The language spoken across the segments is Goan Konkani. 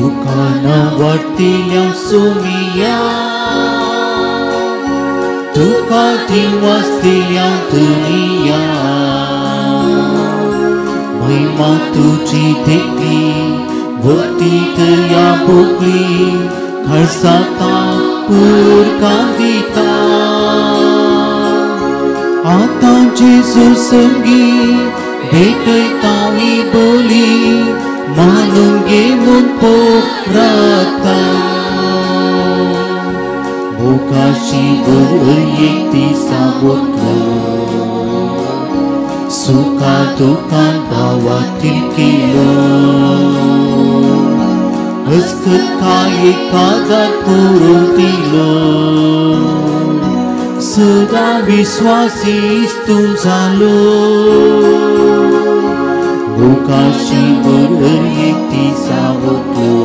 तुका नांवाडटिल्या सोमिया तुका दिवासतिल्या दुनिया महिमा तुजी देखली भक्ती दया भोगली खर्चाता पुरकां दिता आतां जेजू संगी भेटयता ही बोली मानून घे म्हूण पोराता मोगाशी एक दिसा वतलो सुखा दुखान भावातील केलो हसकत काय एकादार करून दिलो सदां विश्वासी तूं जालो मोगाशी एक दिसा वतलो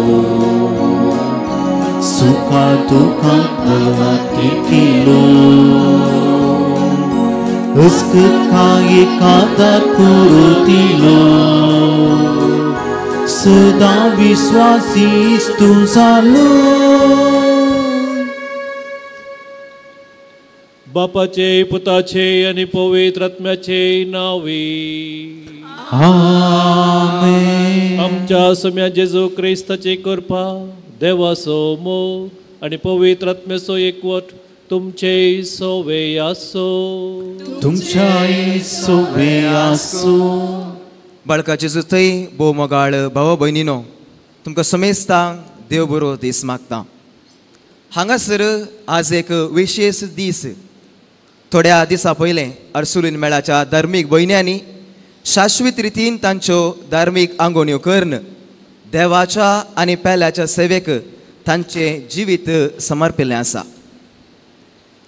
सुखा दुखान भावातील केलो हसकत काय एकादार करून दिलो सदां विश्वासी तूं जालो. बापाचे पुताचे आनी पवित्र आत्म्याचे नांवी आमेन. आमच्या सम्या जेजू क्रिस्ताची कृपा देवाचो मोग आनी पवित्र आत्म्याचो एकवट तुमचे सोवे आसो. तुमच्याय सोवे आसो. बाळका जेजू थंय भोव मोगाळ भाव भयणीनो तुमकां समेस्तांक देव बरो दीस मागता. हांगासर आज एक विशेश दीस. थोड्या दिसां पयलें अर्सुलीन मेळाच्या धार्मीक भयण्यांनी शाश्वत रितीन तांच्यो धार्मीक आंगोवण्यो करून देवाच्या आनी पेल्याच्या सेवेक तांचें जिवीत समर्पिल्लें आसा.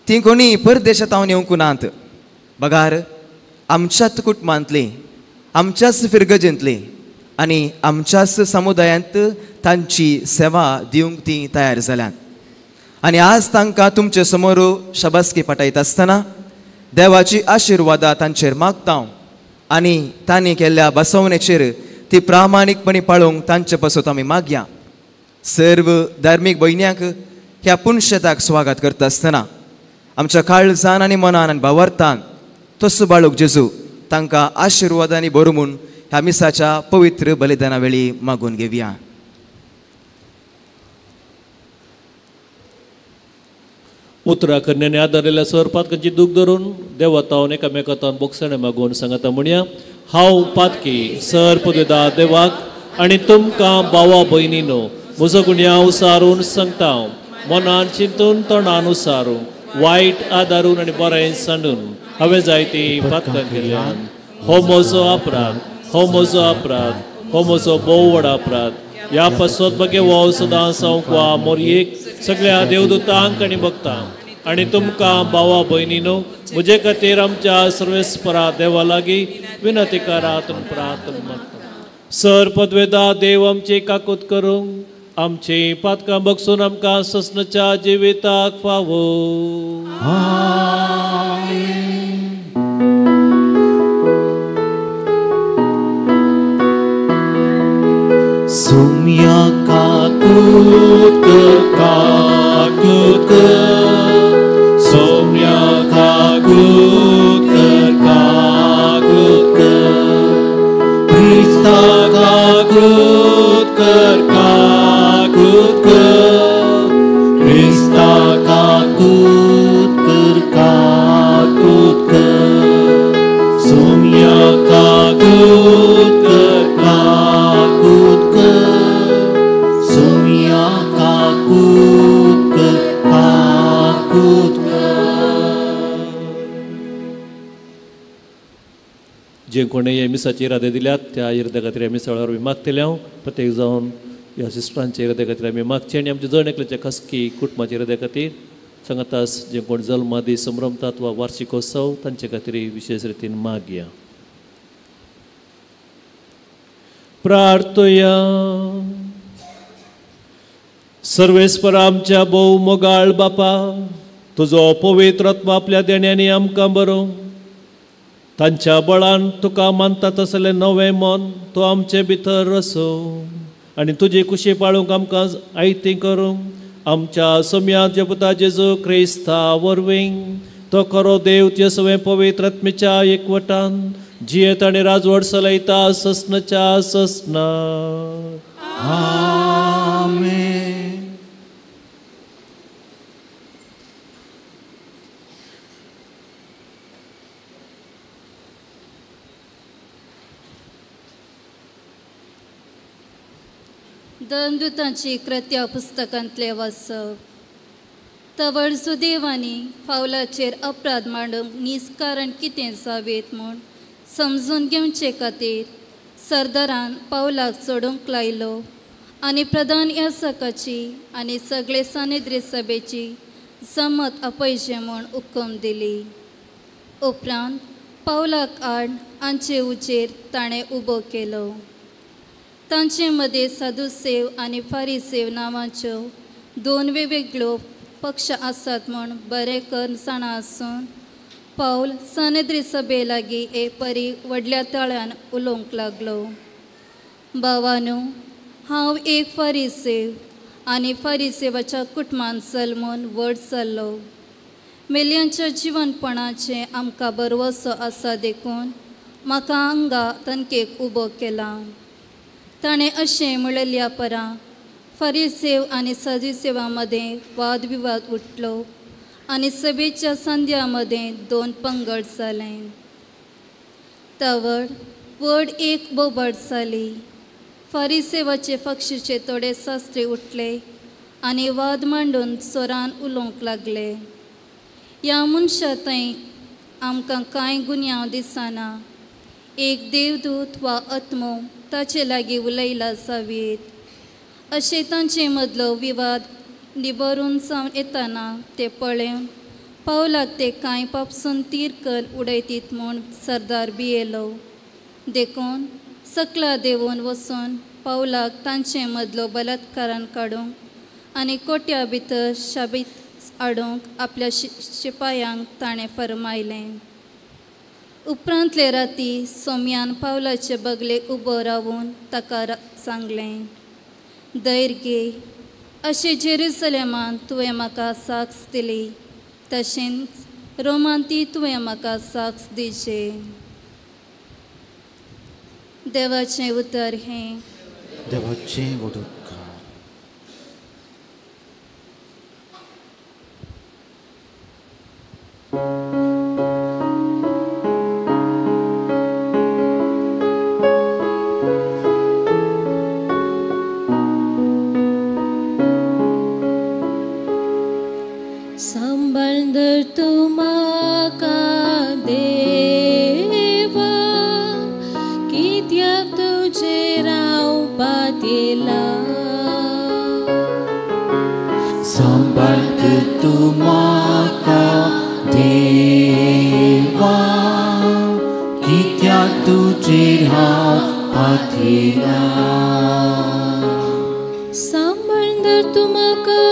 तीं कोणी परदेशांत येवंक नात बगार आमच्याच कुटुंबांतलीं आमच्याच फिरगजेंतलीं आनी आमच्याच समुदायांत तांची सेवा दिवंक तीं तयार जाल्यात. आनी आज तांकां तुमचे समोर शाबासकी पाठयता आसतना देवाची आशिर्वादा तांचेर मागता आनी तांणी केल्ल्या बसवणेचेर ती प्रामाणीकपणी पाळोवंक तांचे पासत आमी मागया. सर्व धार्मीक भयण्यांक ह्या पुनशेताक स्वागत करता आसतना आमच्या काळजान आनी मनान आनी भावार्थान तसो बाळूक जेजू तांकां आशिर्वादांनी भरू म्हूण ह्या मिसाच्या पवित्र बलिदाना वेळी मागून घेवया. उतरा करण्याने आदारलेल्या स्वरूपात दूख धरून देवातावन एकामेकातावन बोगसणे मागून सांगता म्हणया हांव पातकी सर पदवेदा देवाक आनी तुमकां भावा भयणीनो म्हजो गुन्यांव उसारून सांगता मनान चिंतून तोंडान उसारून वायट आदारून आनी बरें सांडून हांवें जायती पातकां केल्यान. हो म्हजो अपराध हो म्हजो अपराध हो म्हजो भोव व्हड अपराध. ह्या पासत बगे हो सदां संकवा मोरयेक सगळ्या देवदूतांक आनी भक्तांक आनी तुमकां भावा भयणीनो म्हजे खातीर आमच्या सर्वेस्परा देवा लागीं विनंती करात प्रार्थना मागता. सर पदवेदा देव आमची काकूत करूंक आमची पातकां बगसून आमकां ससनाच्या जिविताक फावो. सुम्या काकूत काकूत सोम्या काकूत काकूत क्रिस्ता काकूत काकूत क्रिस्ता काकूत काकूत सोम्या काकूत काकूत सोम्या काकूत काकूत. जे कोणे हे मिसाची इरादे दिल्यात त्या इराद्या खातीर ह्या मिसा वेळार आमी मागतले. हांव प्रत्येक जावन ह्या सिस्टरांच्या इराद्या खातीर आमी मागचे आनी आमच्या जण एकल्याच्या खासगी कुटुंबाच्या इराद्या खातीर सांगतास जे कोण जल्मादी संभ्रमतात वा वार्षिकोत्सव तांचे खातीर विशेश रितीन मागया. प्रार्थया. सर्वेस्पर आमच्या भोव मोगाळ बापा तुजो पवित्र आत्मा आपल्या देण्यांनी आमकां बरो तांच्या बळान तुका मानता तसलें नवें मन तूं आमचे भितर रसो आनी तुजी कुशी पाळूंक आमकां आयती करूंक आमच्या सोम्या जेपुता जेजू क्रिस्ता वरवीं तो खरो देव ते सगळें पवित्र आत्म्याच्या एकवटान जियेत आनी राजवट चलयता ससनाच्या ससना. आमेन. धर्मदूतांची कृत्या पुस्तकांतले वाचप. तवळ सुदेवांनी फावलाचेर अपराध मांडूंक निस्कारण कितें जावेत म्हूण समजून घेवचे खातीर सरदारान पावलाक चडूंक लायलो आनी प्रधान यासकाची आनी सगळे सानेद्री सभेची जमत आपयचे म्हूण हुकूम दिली. उपरांत पावलाक आड हांचे उचेर ताणें उबो केलो. तांचे मदें सादुसेव आनी फारीसेव नांवाच्यो दोन वेगवेगळ्यो पक्ष आसात म्हूण बरें करून जाणा आसून पावल सानेद्री सभे लागीं एक परी व्हडल्या ताळ्यान उलोवंक लागलो. भावानू, हांव एक फारीसेव आनी फारीसेवाच्या कुटुंबान जल्मून व्हड जाल्लो. मेल्यांच्या जिवनपणाचें आमकां भरवसो आसा देखून म्हाका हांगा तनकेक उबो केला. ताणें अशें म्हणिल्ल्या परां फारीसेव आनी सादुसेवा मदें वादविवाद उठलो आनी सभेच्या संध्या मदें दोन पंगड जाले. तवळ व्हड एक बोबड जाली. फारीसेवाचे पक्षीचे थोडे शास्त्री उठले आनी वाद मांडून स्वरान उलोवंक लागले. ह्या मनशा थंय आमकां कांय गुन्यांव दिसना. एक देवदूत वा आत्मो ताचे लागीं उलयला जावयेत अशें तांचे मदलो विवाद निबरून जावन येतना ते पळेवन पावलाक ते कांय पापसून तीर कर उडयतीत म्हूण सरदार भियेलो. देखून सकला देंवून वचून पावलाक तांचे मदलो बलात्कारान काडूंक आनी कोट्या भितर शाबीत हाडूंक आपल्या शिपायांक ताणें फरमायलें. उपरांतले राती सोम्यान पावलाचे बगलेक उबो रावून ताका सांगलें, धैर्य घे, अशें जेरुसलेमान तुवें म्हाका साक्ष दिली तशेंच रोमांती तुवें म्हाका साक्ष दिचे. देवाचें उतर हें. देवाचें उतर. सांबाळ तूं म्हाका देवा, कित्याक तुजेर हांव पातयेलां. सांबाळ तूं म्हाका देवा, कित्याक तुजेर हांव पातयेलां. सांबाळ तूं म्हाका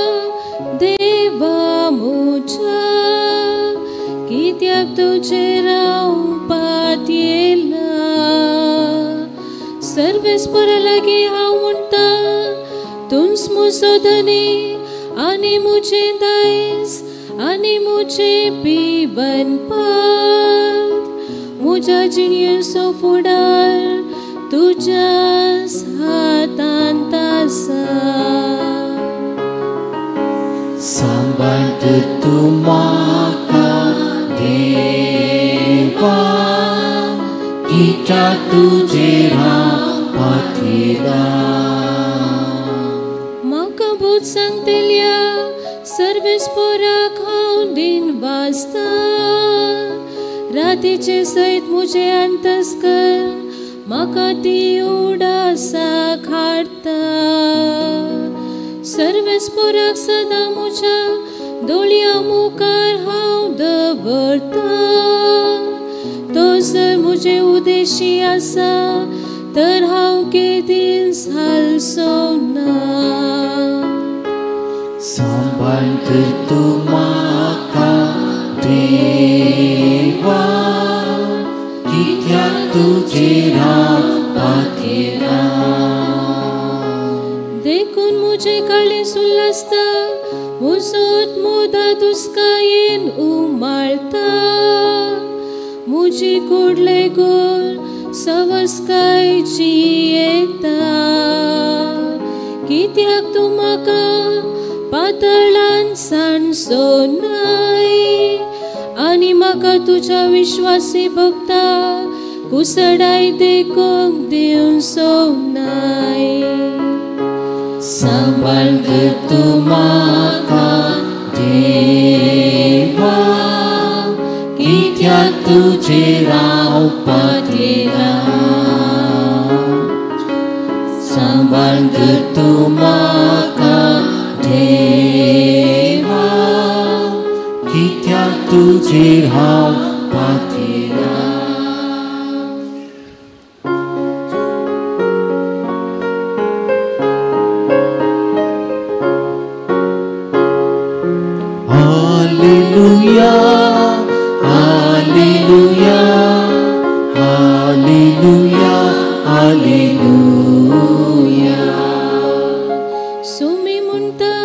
देवा म्हज्या, कित्याक तुजेर हांव पातयेलां. सर्वेस्परा लागीं हांव म्हणटा, तूंच म्हजो धनी आनी म्हजें दायज आनी म्हजें पिवनपात. म्हज्या जिणेचो फुडार तुज्याच हातांत आसा. सांबाळ तूं म्हाका देवा, कित्याक तुजेर हांव पातयेलां. म्हाका भूत सांगतल्या सर्वेस्पराक हांव दिन वाचता. रातीचे सयत म्हजें अंतस्कर म्हाका ती उडासाक हाडटा. सर्वेस्पराक सदां म्हज्या दोळयां मुखार हांव दवरता. तो जर म्हजे उदेशी आसा तर हांव केदींच हालचो ना. सांबाळ तूं म्हाका देवा, कित्याक तुजेर हांव पातयेलां. देखून मुझे काळीज उल्हासता, म्हजो आत्मो दुस्कायेन उमाळता. मुजी कूड लेगून सवस्काय जियेता. कित्याक तूं म्हाका पातळान सांडचो न्हय आनी म्हाका तुज्या विश्वासी भक्ता कुसडाय देखूंक दिवचो न्हय. सांबाळ तूं म्हाका देवा, कित्याक तुजेर हांव पातयेलां. सांबाळ तूं म्हाका देवा, कित्याक तुजेर हांव पातयेलां. Alleluia, Alleluia, Alleluia, Alleluia. Sumi म्हणटा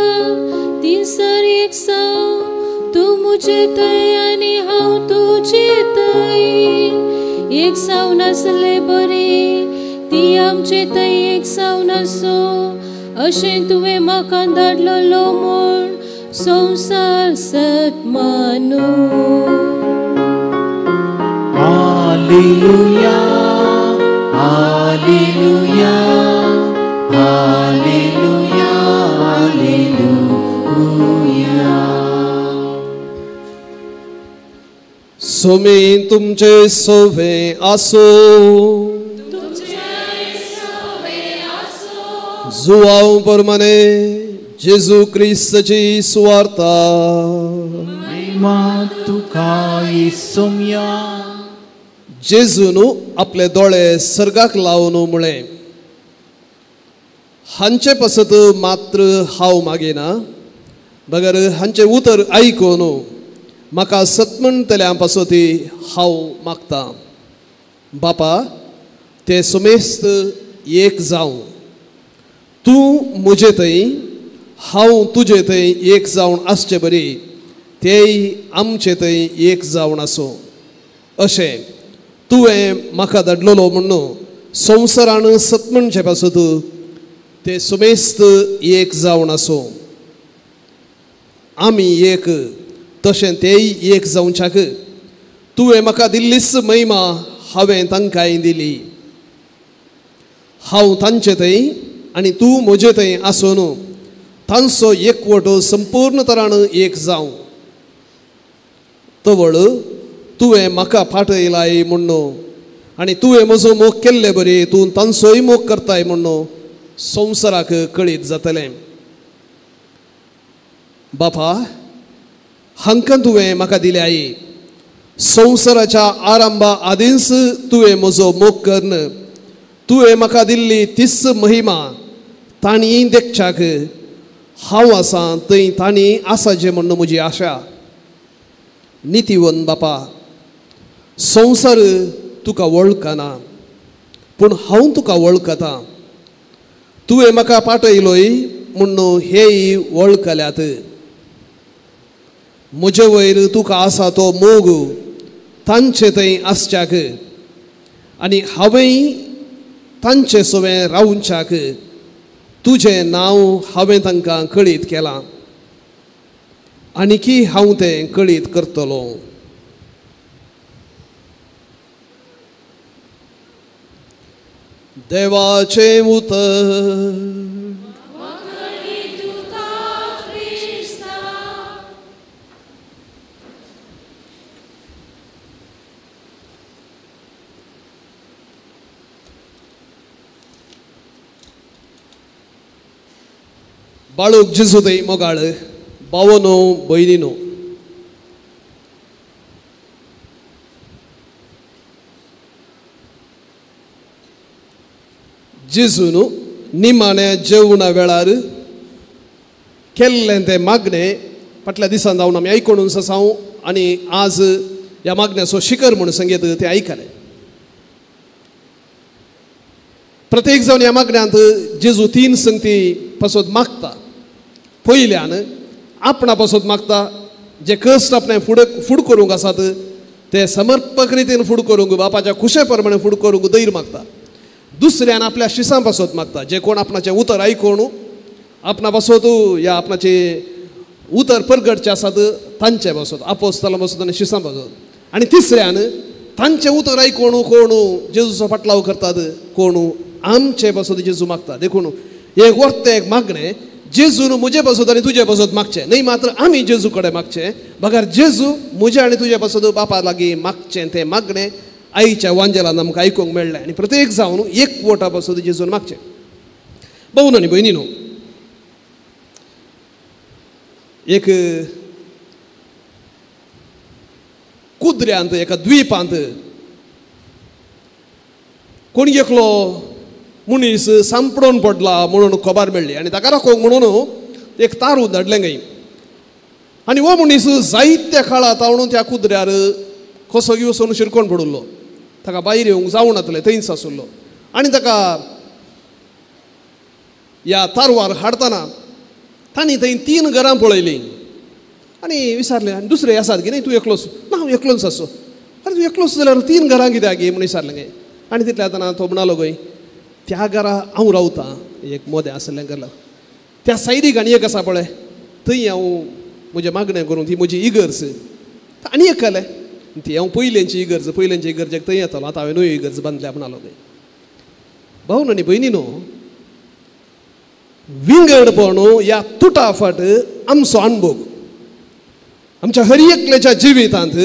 तिनसर एक साव, तूं मुजे थंय आनी हांव तुजे थंय. एक साव नासले बरें, ती आमचे थंय एक साव नासो, अशें तुवें म्हाका धाडलेलो म्हूण संवसार सत मानू. Alleluia, Alleluia, Alleluia, Alleluia. Somi तुमचे सोवे आसो, जुवाव परमाने जेजू क्रिस्ताची सुवार्ता. महिमा तुका येसुम्या. जेजून आपले दोळे सर्गाक लावन म्हळें, हांचे पासत मात्र हांव मागिना, बगर हांचें उतर आयकून म्हाका सत म्हणटल्या पासत हांव मागता. बापा, ते सुमेस्त एक जावं, तूं म्हजे थंय हांव तुजे थंय एक जावन आसचे बरी तेय आमचे थंय एक जावन आसूं. अशें तुवें म्हाका धाडलेलो म्हणून संवसारान सत म्हणचे पासत ते सुमेस्त एक जावन आसूं. आमी एक तशें तेय एक जावच्याक तुवें म्हाका दिल्लीच महिमा हांवें तांकांय दिली. हांव तांचे थंय आनी तूं म्हजे थंय आसून तांचो एकवट संपूर्ण तरान एक जावं. तवळ तुवें म्हाका फाटयलाय म्हणून आनी तुवें म्हजो मोग केल्ले बरी तूं तांचोय मोग करताय म्हणून संवसाराक कळीत जातलें. बापा, हांकां तुवें म्हाका दिल्याय. संवसाराच्या आरंभा आदींच तुवें म्हजो मोग करून तुवें म्हाका दिल्ली तीच महिमा तांणी देखच्याक हांव आसा थंय तांणी आसाचें म्हणून म्हजी आशा. नितीवन बापा, संवसार तुका वळखना, पूण हांव तुका वळखतां. तुवें म्हाका पाटयलोय म्हणून हेय वळखल्यात. म्हजे वयर तुका आसा तो मोग तांचे थंय आसच्याक आनी हांवेंय तांचे सवें रावच्याक तुजें नांव हांवें तांकां कळीत केलां आनीकी हांव तें कळीत करतलो. देवाचें उतर. बाळूक जेजू मोगाळ भावनो भयणीनो, जेजून निमाण्या जेवणा वेळार केल्लें तें मागणें फाटल्या दिसान जावन आमी आयकून आसाव आनी आज ह्या मागण्याचो शिखर म्हणून संगीत तें आयकलें. प्रत्येक जावन ह्या मागण्यांत जेजू तीन संगती पासत मागता. पयल्यान आपणा पासत मागता, जे कश्ट आपणें फुड करूंक आसात ते समर्पक रितीन फूड करूंक, बापाच्या खुशे प्रमाणे फूड करूंक धैर्य मागता. दुसऱ्यान आपल्या शिसां पासत मागता, जे कोण आपणाचें उतर आयकून आपणा पासत या आपणाचे उतर परगटचे आसात तांचे पासत, आपोस्तालां पासत आनी शिसां पासत. आनी तिसऱ्यान तांचें उतर आयकून कोण जेजूचो फाटलाव करतात, कोण आमचे पासत जेजू मागता. देखून एक वर्तें एक मागणें जेजून म्हजे पासत आनी तुजे पासत मागचें न्हय मात्र आमी जेजू कडेन मागचें, बगर जेजू म्हजे आनी तुजे पासत बापा लागीं मागचें. तें मागणें आईच्या वांजेलान आमकां आयकूंक मेळ्ळें आनी प्रत्येक जावन एक वोटा पासत जेजून मागचें. भाव आनी भयणी न्हू, एक कुद्र्यांत एका द्वीपांत कोण एकलो मनीस सांपडून पडला म्हणून खबर मेळ्ळी आनी ताका राखोवंक म्हणून एक तारू धाडलें गय. आनी हो मनीस जायत्या काळा तावणून त्या कुद्र्यार कसो वचून शिरकोन पडिल्लो, ताका भायर येवंक जावनातलें, थंयच आशिल्लो. आनी ताका ह्या तारवार हाडटना तांणी थंय 3 घरां पळयलीं आनी विचारलें, आनी दुसरे आसात की न्ही, तूं एकलोच? ना, हांव एकलोच आसो. आरे तूं एकलोच जाल्यार 3 घरां कित्याक गे म्हूण विचारलें गे. आनी तितल्या आतां तो म्हणालो गय, त्या घरा हांव रावतां, एक मोदें आसलें घरा, त्या सायडीक आनी एक आसा पळय, थंय हांव म्हजें मागणें करूं, ती म्हजी इगर्ज. आनी एक आलें, ती हांव पयल्यांची इगर्ज, पयल्यांची इगर्जेक थंय येतालो, आतां हांवें नवी इगर्ज बांदल्या म्हणालो गय. भाव आनी भयणी न्हू, विंगडपण ह्या तुटाफट आमचो अणभोग आमच्या हर एकल्याच्या जिवितांत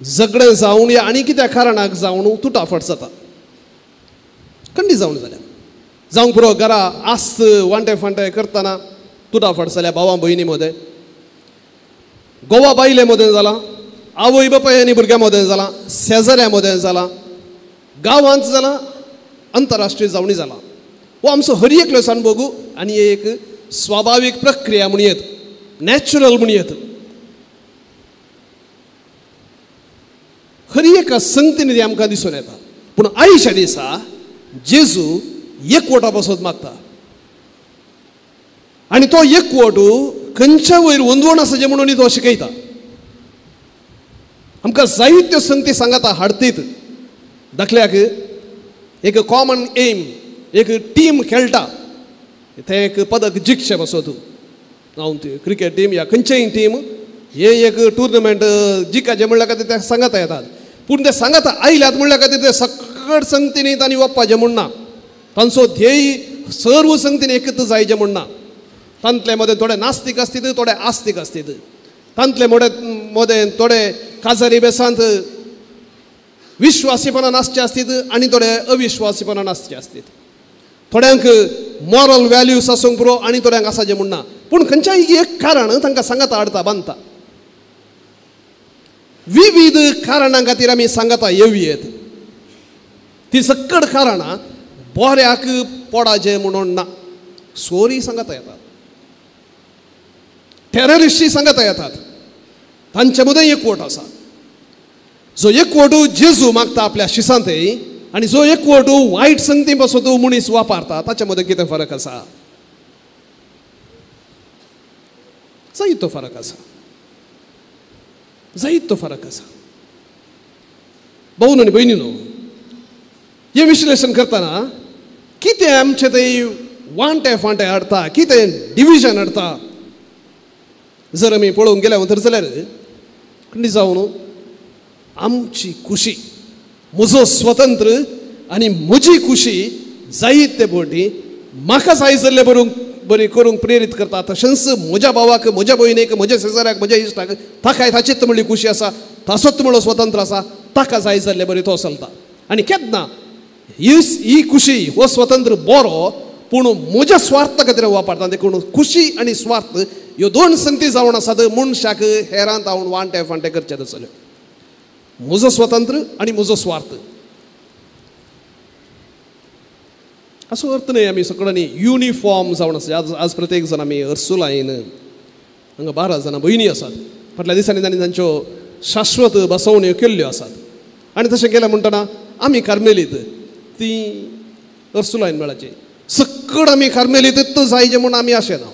झगडें जावन या आनी कित्या कारणाक जावन तुटाफट जाता, खंडी जावन जाल्या. जावंक पुरो घरा आस्त वांटे फांटे करतना तुटाफट जाल्या भावां भयणी मदें, गोवा बायले मदें जालां, आवय बापाय आनी भुरग्यां मदें जालां, शेजाऱ्यां मदें जालां, गांवांत जालां, अंतरराष्ट्रीय जावणी जालां. हो आमचो हर एकलो अणभोग आनी एक स्वाभावीक प्रक्रिया म्हणयेत, नॅचरल म्हणयेत. हर एका संगतीन ती आमकां दिसून येता. पूण आयच्या दिसा जेजू एकवटा पासत मागता आनी तो एकवट खंयच्या वयर वंदवण आसा जें म्हणून तो शिकयता. आमकां जायत्यो संगती सांगाता हाडतीत. दाखल्याक एक कॉमन एम, एक टीम खेळटा, तें एक पदक जिखचें पासत, हांव ती क्रिकेट टीम या खंयचेय टीम हे एक टुर्नामेंट जिखाचें म्हणल्यार खातीर ते सांगाता येतात. पूण ते सांगाता आयल्यात म्हणल्या खातीर ते सकट संगतीनी तांणी वचपाचें म्हूण ना, तांचो ध्येय सर्व संगतीन एकत्र जायचें म्हूण ना. तांतले मदें थोडे नास्तीक आसतीत, थोडे आस्तीक आसतीत, तांतले मदें थोडे काजारी बेसांत विश्वासीपणान आसचे आसतीत आनी थोडे अविश्वासीपणान आसचे आसतीत. थोड्यांक मॉरल व्हॅल्यूज आसूंक पुरो आनी थोड्यांक आसाचें म्हूण ना. पूण खंयच्याय एक कारण तांकां सांगाता हाडता बांदता. विविध कारणां खातीर आमी सांगाता येवयेत, ती सकट कारणां बऱ्याक पडाचें म्हणून ना. सोरी सांगाता येतात, टेररिस्टी सांगाता येतात, तांचे मदें एकवट आसा. जो एकवट जेजू मागता आपल्या शिसांत आनी जो एकवट वायट संगती पासून मनीस वापरता ताचे मदें कितें फरक आसा? जायतो फरक आसा, जायतो फरक आसा. भाव आनी भयणी न्हू, हें विश्लेशण करतना कितें आमचें थंय वांटे फांटे हाडटा, कितें डिविजन हाडटा, जर आमी पळोवंक गेल्या तर जाल्यार खंडी जावन आमची खुशी, म्हजो स्वतंत्र आनी म्हजी खुशी जायते बोटी म्हाका जाय जाल्ले बरी करूंक प्रेरीत करता. तशेंच म्हज्या भावाक, म्हज्या भयणीक, म्हज्या शेजाऱ्याक, म्हज्या इश्टाक ताकाय ताचीच म्हणली खुशी आसा, ताचोच म्हणलो स्वतंत्र आसा, ताका जाय जाल्ले बरी तो चलता. आनी केन्ना ही खुशी हो स्वतंत्र बरो पूण म्हज्या स्वार्था खातीर वापरता. देखून खुशी आनी स्वार्थ ह्यो दोन संगती जावन आसात मनशाक हेरांत हांव वांटे फांटे करचे तसल्यो. म्हजो स्वतंत्र आनी म्हजो स्वार्थ असो अर्थ न्हय आमी सगळ्यांनी युनिफॉर्म जावन आसा. आज आज प्रत्येक जाण आमी अर्सुलायन हांगा 12 जाणां भयणी आसात. फाटल्या दिसांनी तांणी तांच्यो शाश्वत बसवण्यो केल्ल्यो आसात. आनी तशें केलें म्हणटना आमी कार्मेलीत ती अर्सुलायन मेळाची सकट सगळं आमी कार्मेलीतच जायचे म्हूण आमी अशें ना.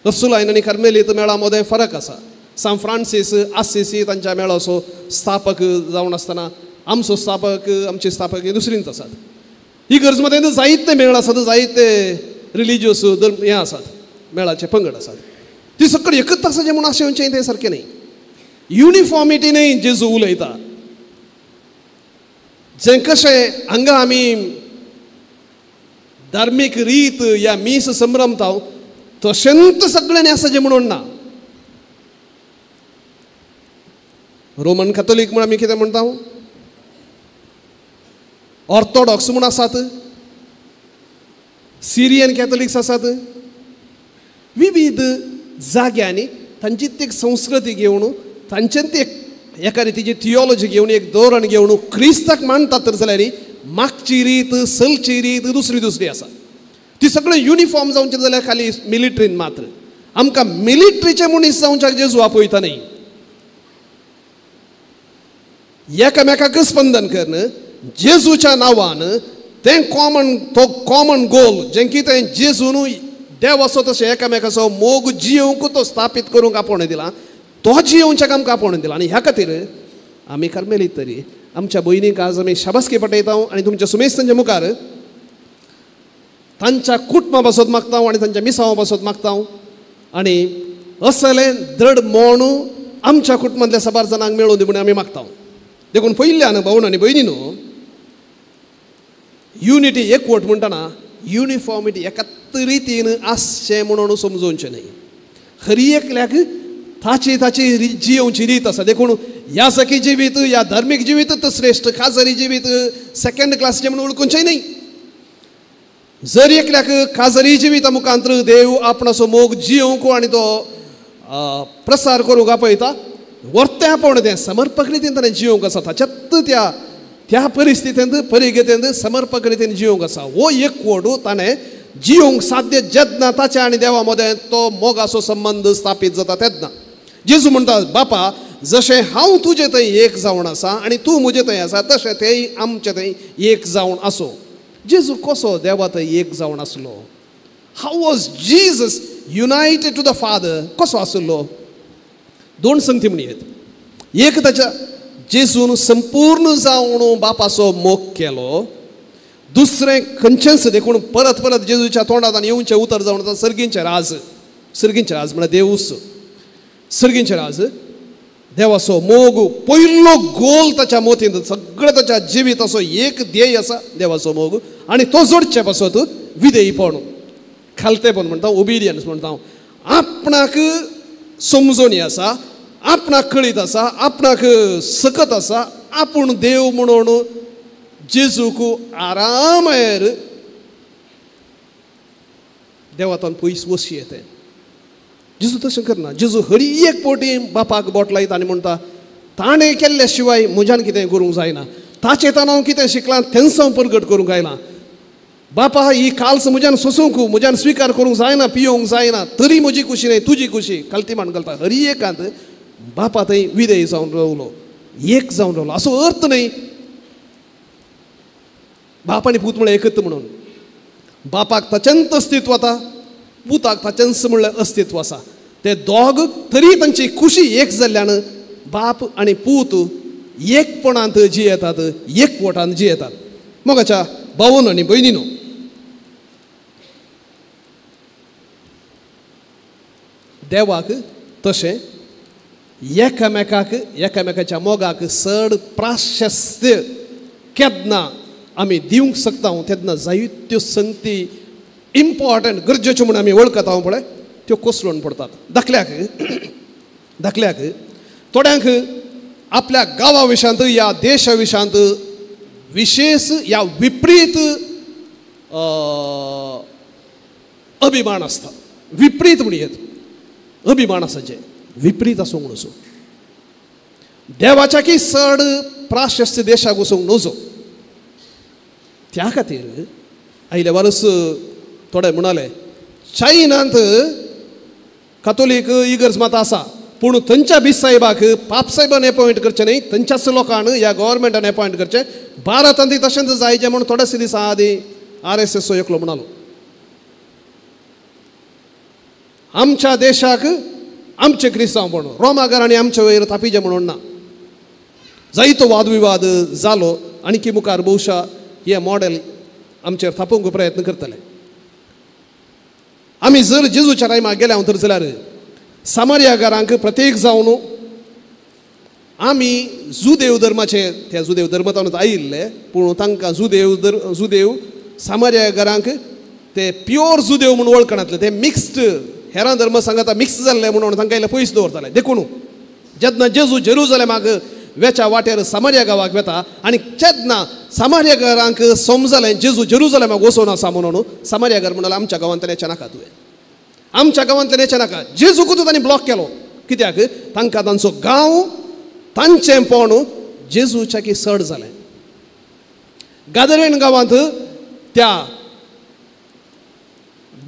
रसुलायन आनी कार्मेलीत मेळा मदें फरक आसा. सांत फ्रांसीस आसिसी तांच्या मेळाचो स्थापक जावन आसतना आमचो स्थापक, आमचे स्थापक हे दुसरींच आसात. ही गरज मदें जायते मेळ आसात, जायते रिलिजियस धर्म हें आसात, मेळाचे पंगड आसात. ती सगळी एकच आसा जें म्हूण अशें म्हणचें तें सारकें न्ही. युनिफॉर्मिटी न्ही जेजू उलयता. जें कशें हांगा आमी धार्मीक रीत या मीस संभ्रमता तशेंच सगळ्यांनी आसा जें म्हणून ना. रोमन कॅथोलीक म्हूण आमी कितें म्हणटा, ऑर्थोडॉक्स म्हूण आसात, सिरियन कॅथोलिक्स आसात. विविध जाग्यांनी तांची ती संस्कृती घेवन तांच्यान ती एका रितीची थियोलॉजी घेवन एक धोरण घेवन क्रिस्ताक मानतात तर जाल्यार मागची रीत सलची रीत दुसरी दुसरी आसा. ती सगळें युनिफॉर्म जावचें जाल्यार खाली मिलिट्रीन मात्र आमकां मिलिट्रीचे मनीस जावच्याक जेजू आपयता न्ही. एकामेकाक स्पंदन करून जेजूच्या नांवान तें कॉमन, तो कॉमन गोल जें कितें जेजून देव आसो तशें एकामेकाचो मोग जियोवंक तो स्थापीत करूंक आपोवणें दिलां, तो जियोवच्याक आमकां आपोवणें दिलां. आनी ह्या खातीर आमी कार्मेलीत तरी आमच्या भयणीक आज आमी शाबासकी पटयता आनी तुमच्या सुमेस्तांच्या मुखार तांच्या कुटुंबा पासत मागता आनी तांच्या मिसांवा पासत मागता आनी असलें दृढ मोण आमच्या कुटुंबांतल्या साबार जाणांक मेळूं दी म्हूण आमी मागता. देखून पयल्यान भावन आनी भयणीनो युनिटी एकवट म्हणटना युनिफॉर्मिटी एकाच रितीन आसचें म्हणून समजोवचें न्ही. हरी एकल्याक ताची ताची जियोवची रीत आसा. देखून ह्या सखी जिवीत ह्या धार्मीक जिवीत श्रेश्ठ, खाजरी जिवीत सेकंड क्लासचें म्हणून वळखुचें न्ही. जर एकल्याक खाजरी जिविता मुखांतर देव आपणाचो मोग जियोवंक आनी तो प्रसार करूंक आपयता, वर्तें आपोवणें तें समर्पक रितीन ताणें जियोवंक आसा. ताच्यात त्या त्या परिस्थितींत परिगतेंत समर्पक रितीन जियोवंक आसा. हो एकवट ताणें जियोवंक साध्य जेन्ना ताच्या आनी देवा मदें तो मोगाचो संबंद स्थापीत जाता तेन्ना. जेजू म्हणटा, बापा जशें हांव तुजे थंय एक जावन आसा आनी तूं म्हजे थंय आसा तशें तेय आमचे थंय एक जावन आसो. जेजू कसो देवा थंय एक जावन आसलो? How was Jesus united to the father? कसो आसलो? दोन संगती म्हणयेत. एक ताच्या जेजून संपूर्ण जावन बापाचो मोग केलो. दुसरें खंयचेंच देखून परत परत जेजूच्या तोंडांत आनी येवचें उतर जावन आसा सर्गींचें राज. सर्गींचें राज म्हळ्यार देवूच. सर्गींचें राज देवाचो मोग पयलो गोल ताच्या मोतींत, सगळें ताच्या जिविताचो एक ध्येय आसा देवाचो मोग आनी तो जोडचे पासत विधेयीपण, खालतेपण म्हणटा, ओबिडियन्स म्हणटा. आपणाक समजोणी आसा, आपणाक कळीत आसा, आपणाक सकत आसा, आपूण देव म्हणून जेजूक आरामायर देवातान पयस वशी येते. जेजू तशें करना. जेजू हरी एक पोटी बापाक बोट लायता आनी म्हणटा ताणें केल्ल्या शिवाय म्हज्यान कितें करूंक जायना, ताचें ताण हांव कितें शिकलां तेंच हांव परगट करूंक आयलां. बापा ही काल्स म्हज्यान सोसूंक, म्हज्यान स्विकार करूंक जायना, पियोवंक जायना, तरी म्हजी खुशी न्हय तुजी खुशी. खालती मान घालता. हरी एकांत बापा थंय विधेय जावन रावलो, एक जावन रावलो. असो अर्थ न्हय बाप आनी पूत म्हळ्यार एकच म्हणून. बापाक ताचेंच अस्तित्व आसा, पुताक ताचेंच म्हणल्यार अस्तित्व आसा. ते दोग तरी तांची खुशी एक जाल्ल्यान बाप आनी पूत एकपणांत जियेतात, एकवटान जियेतात. मोगाच्या भावन आनी भयणीनो, देवाक तशें एकामेकाक एकामेकाच्या मोगाक चड प्राशस्त्य केन्ना आमी दिवंक शकता तेन्ना जायत्यो संगती इम्पॉर्टंट गरजेच्यो म्हूण आमी वळखता पळय त्यो कोसळून पडतात. धाकल्याक धाकल्याक थोड्यांक आपल्या गांवा विशयांत या देशा विशयांत विशेष या विपरीत अभिमान आसता. विपरीत म्हणयेत अभिमान आसा जे विपरीत आसूंक नजो. देवाच्या की चड प्राशस्त्य देशाक वचूंक नजो. त्या खातीर आयले वरस थोडे म्हणाले चायनांत कातोलीक इगर्ज मात आसा पूण थंयच्या बिसाहेबाक पापसाहेबान एपॉयंट करचें न्ही, थंयच्याच लोकान ह्या गव्हर्मेंटान एपॉयंट करचें. भारतांत तशेंच जायचें म्हूण थोडेच दिसां आदीं आर एस एसचो एकलो म्हणालो. आमच्या देशाक आमचें क्रिस्तांवपण रोमागार आनी आमचे वयर थापिचें म्हणून ना. जायतो वादविवाद जालो आनी की मुखार बहुशा हें मॉडेल आमचेर थापोवंक प्रयत्न करतले. आमी जर जेजूच्या टायमाक गेल्या तर जाल्यार सामार्यागारांक प्रत्येक जावन आमी जुदेव धर्माचे त्या जुदेव धर्मांत आयिल्ले पूण तांकां जुदेव सामार्यागारांक ते प्योर जुदेव म्हणून वळखनातले, ते मिक्स्ड हेरां धर्म सांगाता मिक्स जाल्ले म्हणून तांकां इल्ले पयस दवरताले. देखून जेन्ना जेजू जेरुजलेमाक वेच्या वाटेर सामार्या गांवाक वेता आनी जेन्ना सामार्यागारांक समजलें जेजू जेरुजलेमाक वचून आसा म्हणून सामार्यागार म्हणले आमच्या गांवांतल्यान येचें नाका, तुवें आमच्या गांवांतल्यान येचें नाका. जेजूकूच तांणी ब्लॉक केलो कित्याक तांकां तांचो गांव तांचें पण जेजूच्या की चड जालें. गादरेन गांवांत त्या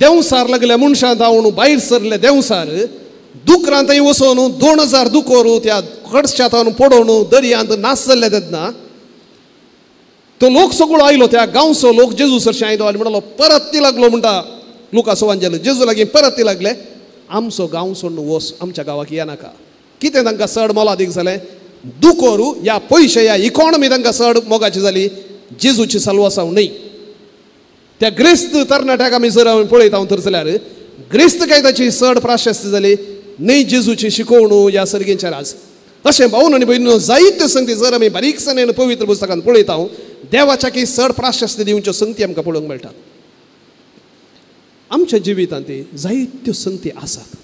देंवसार लागल्या मनशां धांवन भायर सरले देंवसार दुकरां थंय वचून 2000 दुकोर त्या कडशां थावन पडोवन दर्यांत नास जाल्ले. तेन्ना तो लोक सगळो आयलो त्या गांवचो लोक जेजू सरशी आयलो आनी म्हणलो परत ती लागलो म्हणटा लुकासो वांजेल जेजू लागीं परत ती लागले आमचो गांव सोडून वच, आमच्या गांवाक या नाका. कितें तांकां चड मोलादीक जालें दुकोरू या पयशे या इकॉनॉमी तांकां चड मोगाची जाली, जेजूची साल्वासांव न्हय. त्या ग्रेस्त तरणाट्याक आमी जर आमी पळयता तर जाल्यार ग्रेस्त काय ताची चड प्राशस्ती जाली न्हय जेजूची शिकोवणू ह्या सर्गेच्या राज. अशें भावन आनी भयणीनो जायत्यो संगती जर आमी बारीकसाणेन पवित्र पुस्तकान पळयता देवाच्या की चड प्राशस्ती दिवच्यो संगती आमकां पळोवंक मेळटात. आमच्या जिवितांत जायत्यो संगती आसात.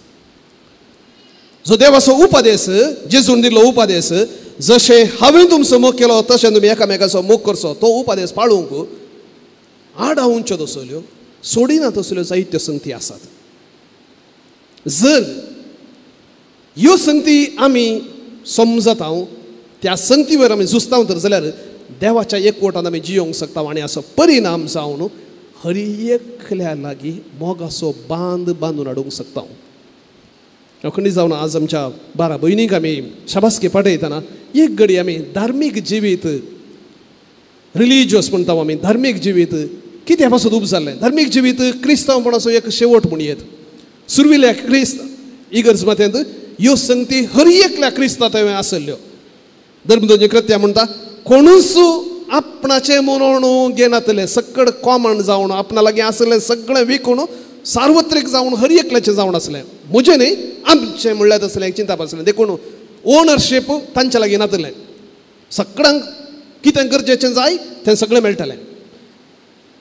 जो देवाचो उपदेश जेजून दिल्लो उपदेश जशें हांवें तुमचो मोग केलो तशें तुमी एकामेकाचो मोग करचो तो उपदेश पाळूंक आडावच्यो तसल्यो सोडिना तसल्यो जायत्यो संगती आसात. जर ह्यो संगती आमी समजता त्या संगतीवर आमी झुजता तर जाल्यार देवाच्या एकवटान आमी जियोंक शकता आनी असो परिणाम जावन हर एकल्या लागीं मोगाचो बांद बांदून हाडूंक शकता. खंडीत जावन आज आमच्या 12 भयणींक आमी शाबासकी पाठयतना एक घडी आमी धार्मीक जिवीत रिलिजियस म्हणटा आमी धार्मीक जिवीत कित्या पासून उब जाल्लें. धार्मीक जिवीत क्रिस्तांवपणाचो एक शेवट म्हूण येत सुरविल्या क्रिस्त इगर्ज मातेंत ह्यो संगती हर एकल्या क्रिस्ता थंय आसल्ल्यो. धर्मदोजी कृत्या म्हणटा कोणूच आपणाचें म्हणून घेनातलें सगळें कॉमन जावन आपणा लागीं आसलें सगळें विकून सार्वत्रीक जावन हर एकल्याचें जावन आसलें म्हजें न्हय आमचें म्हणल्यार तसलें चिंताप आसलें. देखून ओनरशीप तांच्या लागीं नातलें, सगळ्यांक कितें गरजेचें जाय तें सगळें मेळटलें.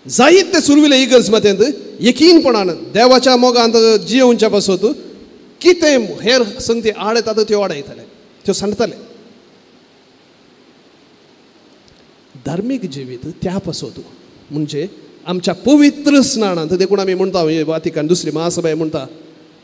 जायत तें सुरविले इगर्ज मतेंत यकीनपणान देवाच्या मोगांत जियोवच्या पासत कितें हेर संगती आड येतात त्यो आड येतले त्यो सांडटले. धार्मीक जिवीत त्या पासत म्हणजे आमच्या पवित्र स्नानांत देखून आमी म्हणटा वातिकान दुसरी महासभा म्हणटा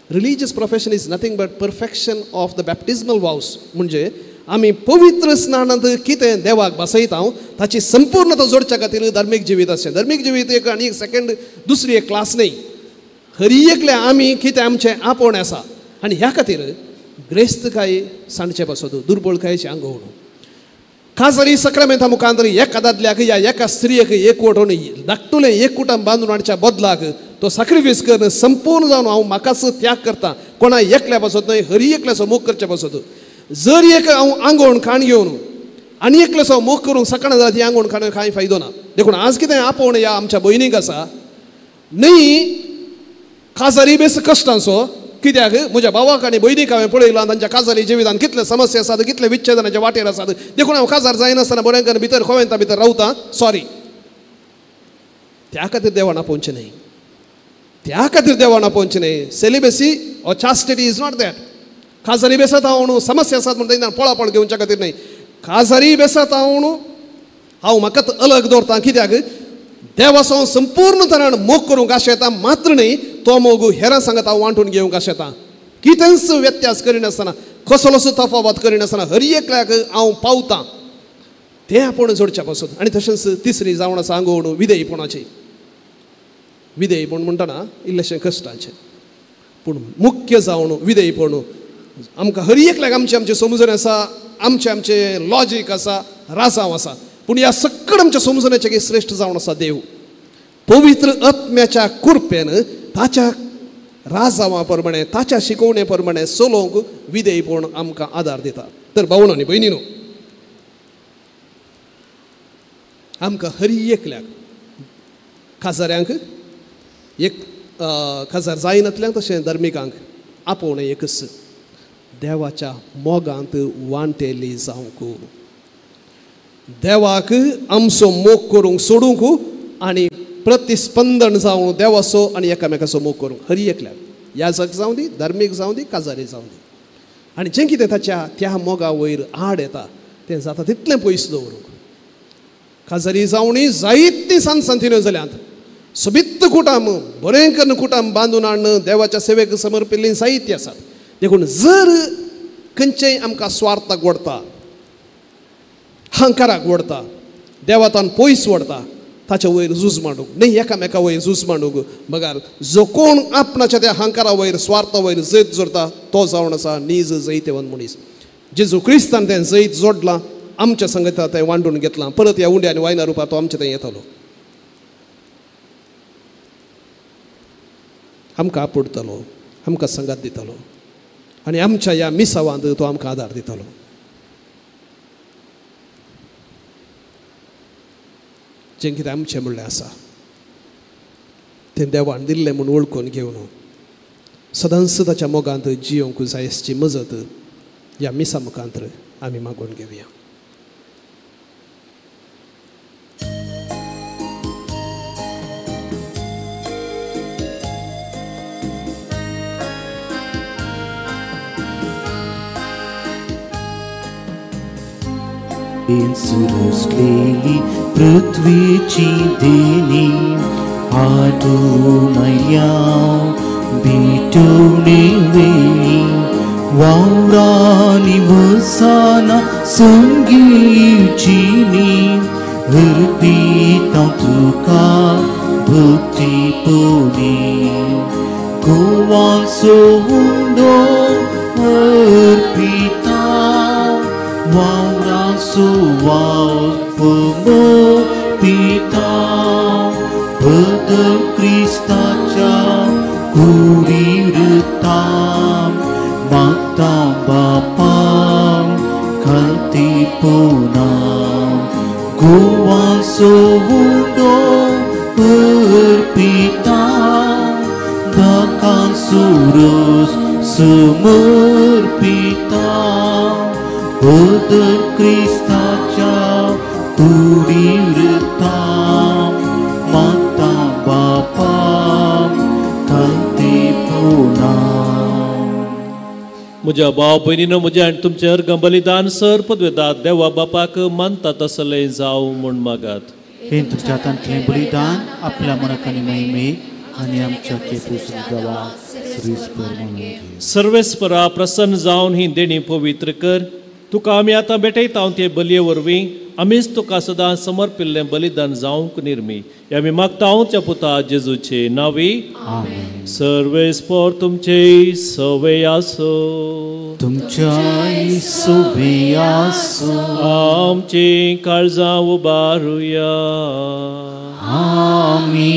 religious profession is nothing but perfection of the baptismal vows. म्हणजे आमी पवित्र स्नानांत कितें देवाक बसयता ताची संपूर्णता जोडच्या खातीर धार्मीक जिवीत आसचें. धार्मीक जिवीत एक आनी एक सेकंड दुसरी एक क्लास न्हय, हरी एकले आमी कितें आमचें आपोवणें आसा आनी ह्या खातीर ग्रेस्तकाय सांडचे पासत दुर्बळकायेचें आंगवण खाजरी सक्रामेंता मुखार एका दादल्याक या एका स्त्रियेक एकवट धाकटुलें एककुटां बांदून हाडच्या बदलाक तो साक्रिफायस करून संपूर्ण जावन हांव म्हाकाच त्याग करता कोणा एकल्या पासत न्हय हरी एकल्याचो मोग करचे पासत. जर एक हांव आंगवण खाण घेवन आनी एकल्याचो मोग करूंक शकना जाल्यार ती आंगवण खाण कांय फायदो ना. देखून आज कितें आपोवणें ह्या आमच्या भयणीक आसा न्हय काजारी बेस कश्टांचो कित्याक म्हज्या भावाक आनी भयणीक हांवें पळयलां तांच्या काजारी जिवितान कितले समस्या आसात कितले विच्छेदनाच्या वाटेर आसात. देखून हांव काजार जायनासतना बरें करून भितर कोवेंता भितर रावता सॉरी त्या खातीर देवान आपोवचें न्हय, त्या खातीर देवान आपोवचें न्हय. Celibacy or chastity is not that. काजारी बेसत हांव समस्या आसात म्हणटा तेन्ना पळापळ घेवच्या खातीर न्हय, काजारी बेसत हांव हांव म्हाकाच अलग दवरता कित्याक देवाचो संपूर्ण तरान मोग करूंक आशेता मात्र न्हय तो मोग हेरां सांगता हांव वांटून घेवंक आशेता कितेंच व्यत्यास करिनासतना कसलोसो तफावत करिनासतना हर एकल्याक हांव पावतां तें आपूण जोडच्या पासून. आनी तशेंच तिसरी जावन आसा आंगवण विधेयपणाची. विधेयपण म्हणटना इल्लेशें कश्टाचें पूण मुख्य जावन विधेयपण आमकां हर एकल्याक आमचें आमचें समजण आसा आमचें आमचें लॉजीक आसा राजांव आसा पूण ह्या सगळ्या आमच्या समजण्याचें श्रेश्ठ जावन आसा देव पवित्र आत्म्याच्या कृपेन ताच्या राजावा प्रमाणे ताच्या शिकोवणे प्रमाणे चलोवंक विधेयपण आमकां आदार दिता. तर भावनो आनी भयणीनो, आमकां हरी एकल्याक काजाऱ्यांक एक काजार जायनातल्यांक तशें धर्मिकांक आपोवणें एकच देवाच्या मोगांत वांटेली जावंक, देवाक आमचो मोग करूंक सोडूंक आनी प्रतिस्पंदन जावं देवाचो आनी एकामेकाचो मोग करूंक हरी एकल्याक, याजक जावं दी, धर्मीक जावं दी, काजारी जावं दी. आनी जें कितें ताच्या त्या मोगा वयर आड येता तें जाता तितलें पयस दवरूंक. काजारी जावणी जायतीं सान सांतिन्यो जाल्यात, सोबीत कुटाम बरें करून कुटाम बांदून हाडून देवाच्या सेवेक समर्पिल्लीं जायतीं आसात. देखून जर खंयचेय आमकां स्वार्थाक वडता, हंकाराक वडता, देवातान पयस वडता, ताच्या वयर झूज मांडूंक न्ही, एकामेका वयर झूज मांडूंक बगार जो कोण आपणाच्या त्या हंकारा वयर स्वार्था वयर जैत जोडता तो जावन आसा नीज जैतेवन मनीस. जेजू क्रिस्तान तें जैत जोडलां, आमच्या संगता तें वांटून घेतलां, परत ह्या उंड्या आनी वायना रुपार तो आमच्या थंय येतलो, आमकां आपुडटलो, आमकां संगात दितलो आनी आमच्या ह्या मिसावांत तो आमकां आदार दितलो. जें कितें आमचें म्हणलें आसा तें देवान दिल्लें म्हूण वळखून घेवन सदांच ताच्या मोगांत जियोंक जाय आसची मजत ह्या मिसा मुखांत आमी मागून घेवया. सुरसलेली पृथ्वीची देणी आडूनया भेटवणे वेळी वावरानी वसाना संगीचिनी अर्पिता तुका भक्ती पोनी गोवांचो उंडो अर्पिता वावरांचो वाव पिता बदल क्रिस्ताच्या कुडीरता मागता बापा खालती पोना गोवांचो उंडो अर्पिता दाकांचो रोस समर्पिता बदल क्रिस्ताच्या कुडीरता माता बापा खालती पोना. म्हज्या भाव भयणीनो, म्हज्या आनी तुमचें अर्घ बलिदान सर पदवेदात देवा बापाक मानता तसलें जावं म्हूण मागात. हें तुमच्या हातांतलें बलिदान आपल्या मनाक आनी महिमेक आनी आमच्या सर्वेस्परा प्रसन्न जावन ही देणी पवित्र कर. तुका आमी आतां भेटयता ते बलये वरवीं आमीच तुका सदां समर्पिल्लें बलिदान जावंक निर्मी हे आमी मागता त्या पुता जेजूचे नांवी. सर्वेस्पर तुमचे सवे आसो, तुमच्याय सवे आसो. आमची काळजां उबारुया, आमी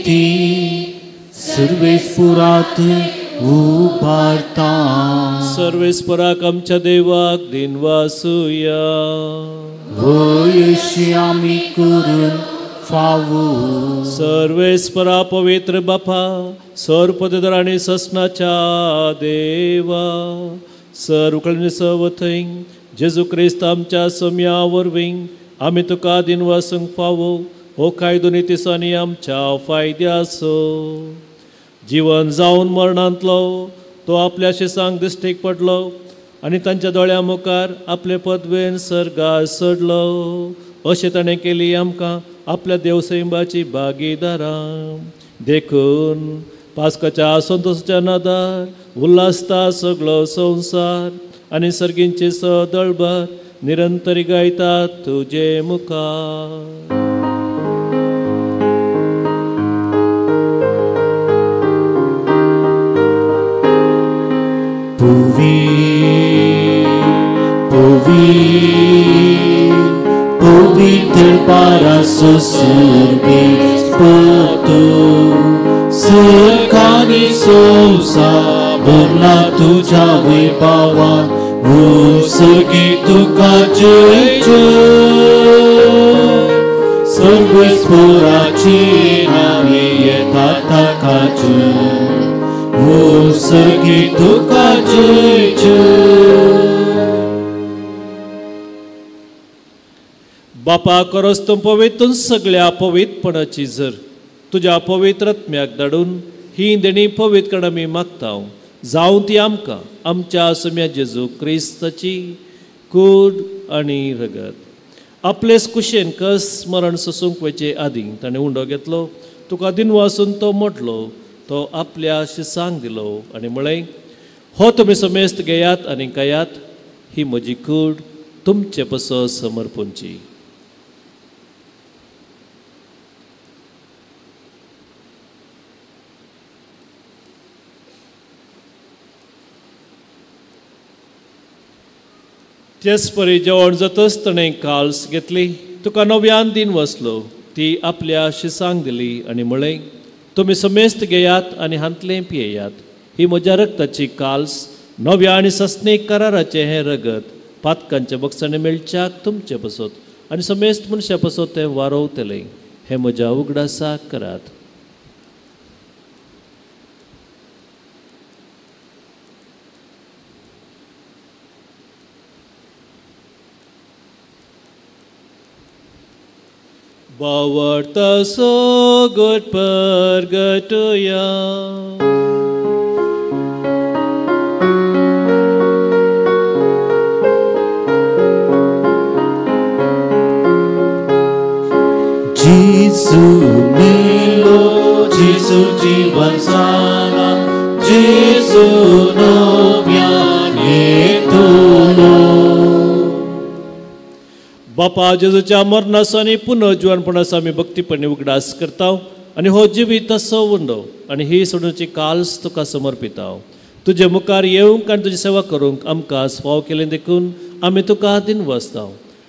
ती सर्वेस्परात उबारता. सर्वेस्पराक आमच्या देवाक दिनवासुया, वयशी आमी करून फावो. सर्वेस्परा पवित्र बापा, सर्वपदर आनी ससनाच्या देवा, सर्वकळणी सवथंय जेजू क्रिस्त आमच्या सम्या वरवीं आमी तुका दिनवासूंक फावो. हो कायदो नितीसांनी आमच्या फायद्याचो. जिवन जावन मरणांतलो तो आपल्या शिसांक दिश्टीक पडलो आनी तांच्या दोळ्या मुखार आपले पदवेन सर्गार चडलो. अशें ताणें केली आमकां आपल्या देवसैंबाची भागीदारां. देखून पास्काच्या संतोषाच्या नादार उल्हासता सगळो संवसार आनी सर्गींचे सदळभर निरंतरी गायतात तुजे मुखार. पुवी पुवी पवित्र पारासो सर्वेस्पर तूं, सरकारी सोवासो भरला तुझ्या वैभवान उसगी तुका जय जय सर्वेस्पोराची नावे येता ताका जय उसगी तुका जय जय. बापा करस तूं पवित्र सगळ्या पवित्रपणाची जर तुज्या पवित्र आत्म्याक धाडून ही देणी पवित्र करण आमी मागता जावं ती आमकां आमच्या सम्या जेजू क्रिस्ताची कूड आनी रगत. आपलेच कुशेन कस मरण सोसूंक वचचे आदीं ताणें उंडो घेतलो, तुका दिनवासून तो मोडलो, तो आपल्या शिसांक दिलो आनी म्हळें, हो तुमी समेस्त घेयात आनी खायात, ही म्हजी कूड तुमचे पसो समर्पूंची. तेच परी जेवण जातच ताणें काल्स घेतली, तुका नव्यान दिन वसलो, ती आपल्या शिसांक दिली आनी म्हळें, तुमी समेस्त घेयात आनी हांतलें पियेयात, ही म्हज्या रक्ताची काल्स नव्या आनी सस्नीक कराराचें हें रगत पातकांच्या बक्षांनी मेळच्याक तुमचे पसत आनी समेस्त मनशां पसत तें वारोवतलें, हें म्हज्या उगडासाक करात. बावडता सोगट परगटया. जेजू मेलो, जेजू जीवन जाला, जेजू नव्यान येतलो. बापा जेजूच्या मरणाचो आनी पुनर्जिवनपणाचो आमी भक्तीपणी उगडास करता आनी हो जिवीत असो उंडो आनी ही सोडूची काल्स तुका समर्पिता. तुजे मुखार येवंक आनी तुजी सेवा करूंक आमकां फाव केलें देखून आमी तुका दिनवासता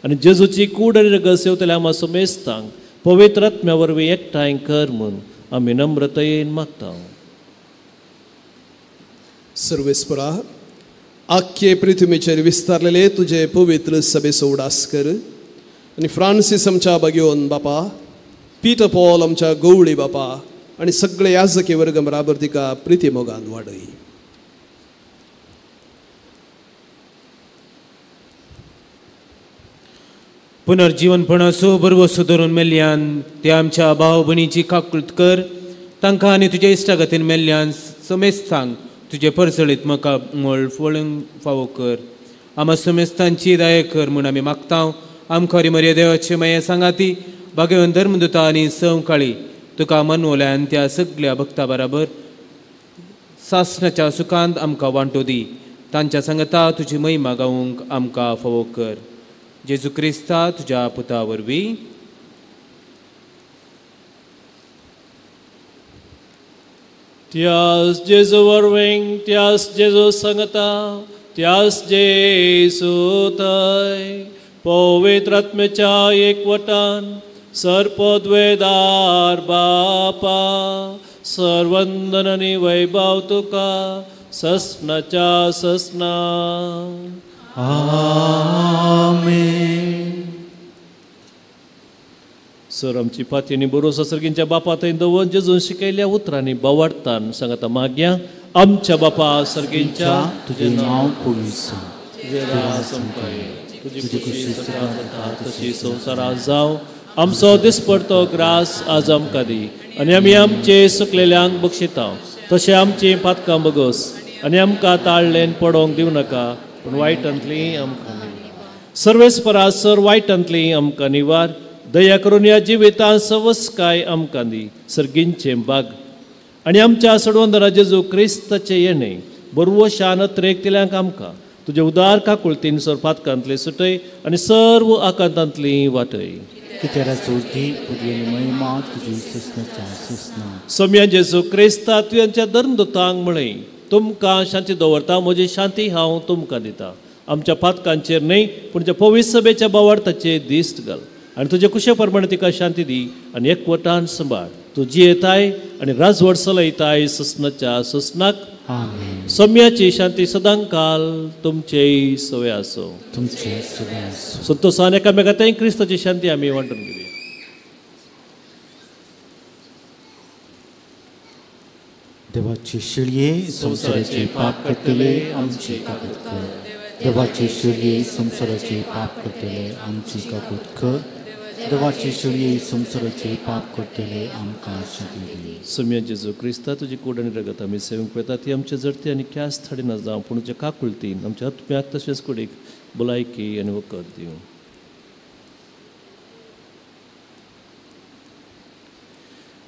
आनी जेजूची कूड आनी रगत सेवतल्या आमकां समेस्तांक पवित्र आत्म्या वरवीं एकठांय कर म्हूण आमी नम्रतायेन मागता. सर्वेस्परा आख्खे पृथ्वीचेर विस्तारलेले तुजे पवित्र सभेचो उडास कर आनी फ्रांसीस आमच्या बागेवन बापा, पीटर पॉल आमच्या गवळी बापा आनी सगळे याजकी वर्ग बराबर तिका प्रिती मोगान वाडय. पुनर्जीवनपणाचो बरवसो धरून मेल्ल्यान ते आमच्या भाव भयणीची काकूत कर, तांकां आनी तुज्या इश्टागतीन मेल्ल्यान समेस्तांक तुजे परजळीत म्हाका मोळ फळूंक फावो कर. आमा समेस्तांची दया कर म्हूण आमी मागता. आमकां मर्या देवाचे माये सांगाती भाग्यवंत धर्मदुता आनी संवकाळी तुका मनवल्यान त्या सगल्या भक्ता बराबर सासणाच्या सुखांत आमकां वांटो दी. तांच्या सांगता तुजी महिमा गावूंक आमकां फावो कर. जेजू क्रिस्ता तुज्या पुता वरवीं. त्यास जेजू वरवीं, त्यास जेजू सांगता, त्यास जेजू थंय पवित्र आत्म्याच्या एकवटान सर्पद्वेदार बापा सर्वंदन आनी वैभव तुका ससनाच्या ससना. आमेन. सर आमची पाती आनी बरोस सर्गींच्या बापा थंय दवर जेजून शिकयल्या उतरांनी बावाडतान सांगता मागया. आमच्या बापा सर्गींच्या, तुजें नांव पवित्र, तुजें राज संपाय, तुजी खुशी जाता तशी संवसारांत जावं. आमचो दिसपडतो ग्रास आज आमकां दी आनी आमी आमचे सुकलेल्यांक बक्षिता तशें आमचीं पातकां बगस आनी आमकां ताळ्ळेन पडोवंक दिवं नाका पूण वायटांतली आमकां सर्वेस्परा सर वायटांतली आमकां निवार. दया करून ह्या जिवितांत सवस्काय आमकां दी सर्गींचें बाग आनी आमच्या सडवंदरा जेजू क्रिस्ताचें येणें बरवो शान त्रेकतिल्यांक आमकां तुजे उदार काकुळतीन सर पातकांतली सुटय आनी सर्व आकांतांतली वाटय. सम्या जेजू क्रिस्ता तुवें धर्मदुतांक म्हळें, तुमकां शांती दवरता, म्हजी शांती हांव तुमकां दिता. आमच्या पातकांचेर न्हय पूण ज्या पवित्र सभेच्या बावार्थाचेर दिश्ट घाल आनी तुजे कुशे प्रमाणे तिका शांती दी आनी एकवटान सांबाळ. तूं जियेताय आनी राजवट चलयताय ससनाच्या ससनाक. आमेन. सम्याची शांती सदांकाल तुमचेय सवे आसो. तुमचे सवे आसो. संतोषान एकामेकांत क्रिस्ताची शांती आमी वांटून घेवया. देवाची शिळये संवसाराचे पाप करतले आमची काकूत कर. देवाची शिळये संवसाराचे पाप करतले आमची काकूत कर. देवाची शिळये संवसाराचे पाप करतले आमकां शांती दी. सोम्या जेजू क्रिस्ता तुजी कूड आनी रगत आमी सेवंक पळयता ती आमच्या जडती आनी ख्यास्त हाडिना जावं, पूण तुज्या काकुळतीन आमच्या आत्म्याक तशेंच कुडीक भलायकी आनी वखद दिवं.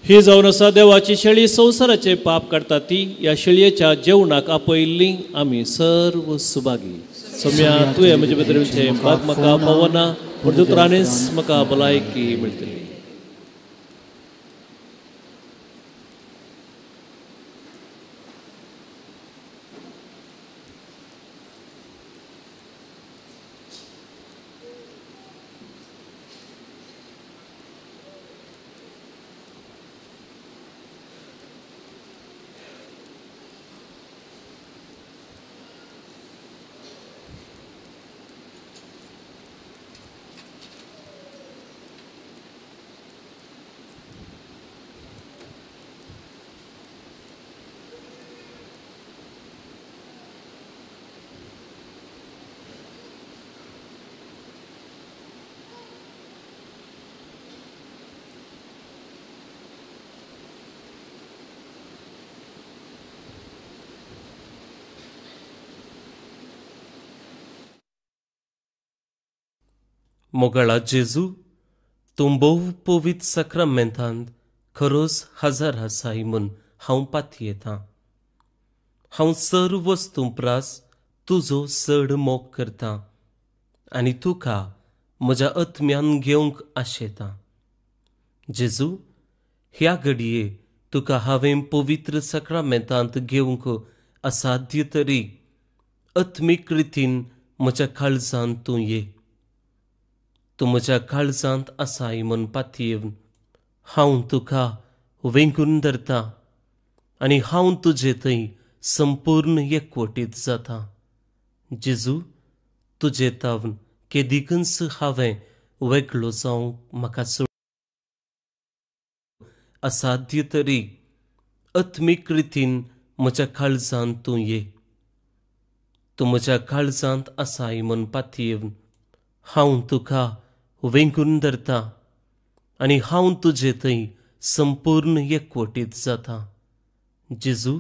ही जावन आसा देवाची शेळी संवसाराचे पाप काडटा ती ह्या शेळयेच्या जेवणाक आपयल्ली आमी सर्व सुभागी. सोम्या तुवें म्हजे भितर येवचें भाग म्हाका फावना, पूण दुत्रानीच म्हाका भलायकी मेळटली. मोगाळा जेजू, तूं भोव पवित्र साक्रामेंतांत खरोच हजर आसाय म्हूण हांव पातयेतां. हांव सर्व वस्तूं प्रास तुजो चड मोग करतां आनी तुका म्हज्या आत्म्यान घेवंक आशेतां. जेजू, ह्या घडये तुका हांवें पवित्र साक्रामेंतांत घेवंक असाध्य तरी आत्मीक रितीन म्हज्या काळजांत तूं ये. तूं म्हज्या काळजांत आसाय म्हूण पातयेवन हांव तुका वेंगून धरतां आनी हांव तुजे थंय संपूर्ण एकवटीत जाता. जेजू, तुजे तावन केदिकूच हांवें वेगळो जावंक म्हाका सोड असाध्य तरी आत्मीक रितीन म्हज्या काळजांत तूं ये. तूं म्हज्या काळजांत आसाय म्हूण पातयेवन हांव तुका वेंगून धरतां आनी हांव तुजे थंय संपूर्ण एकवटीत जाता. जेजू,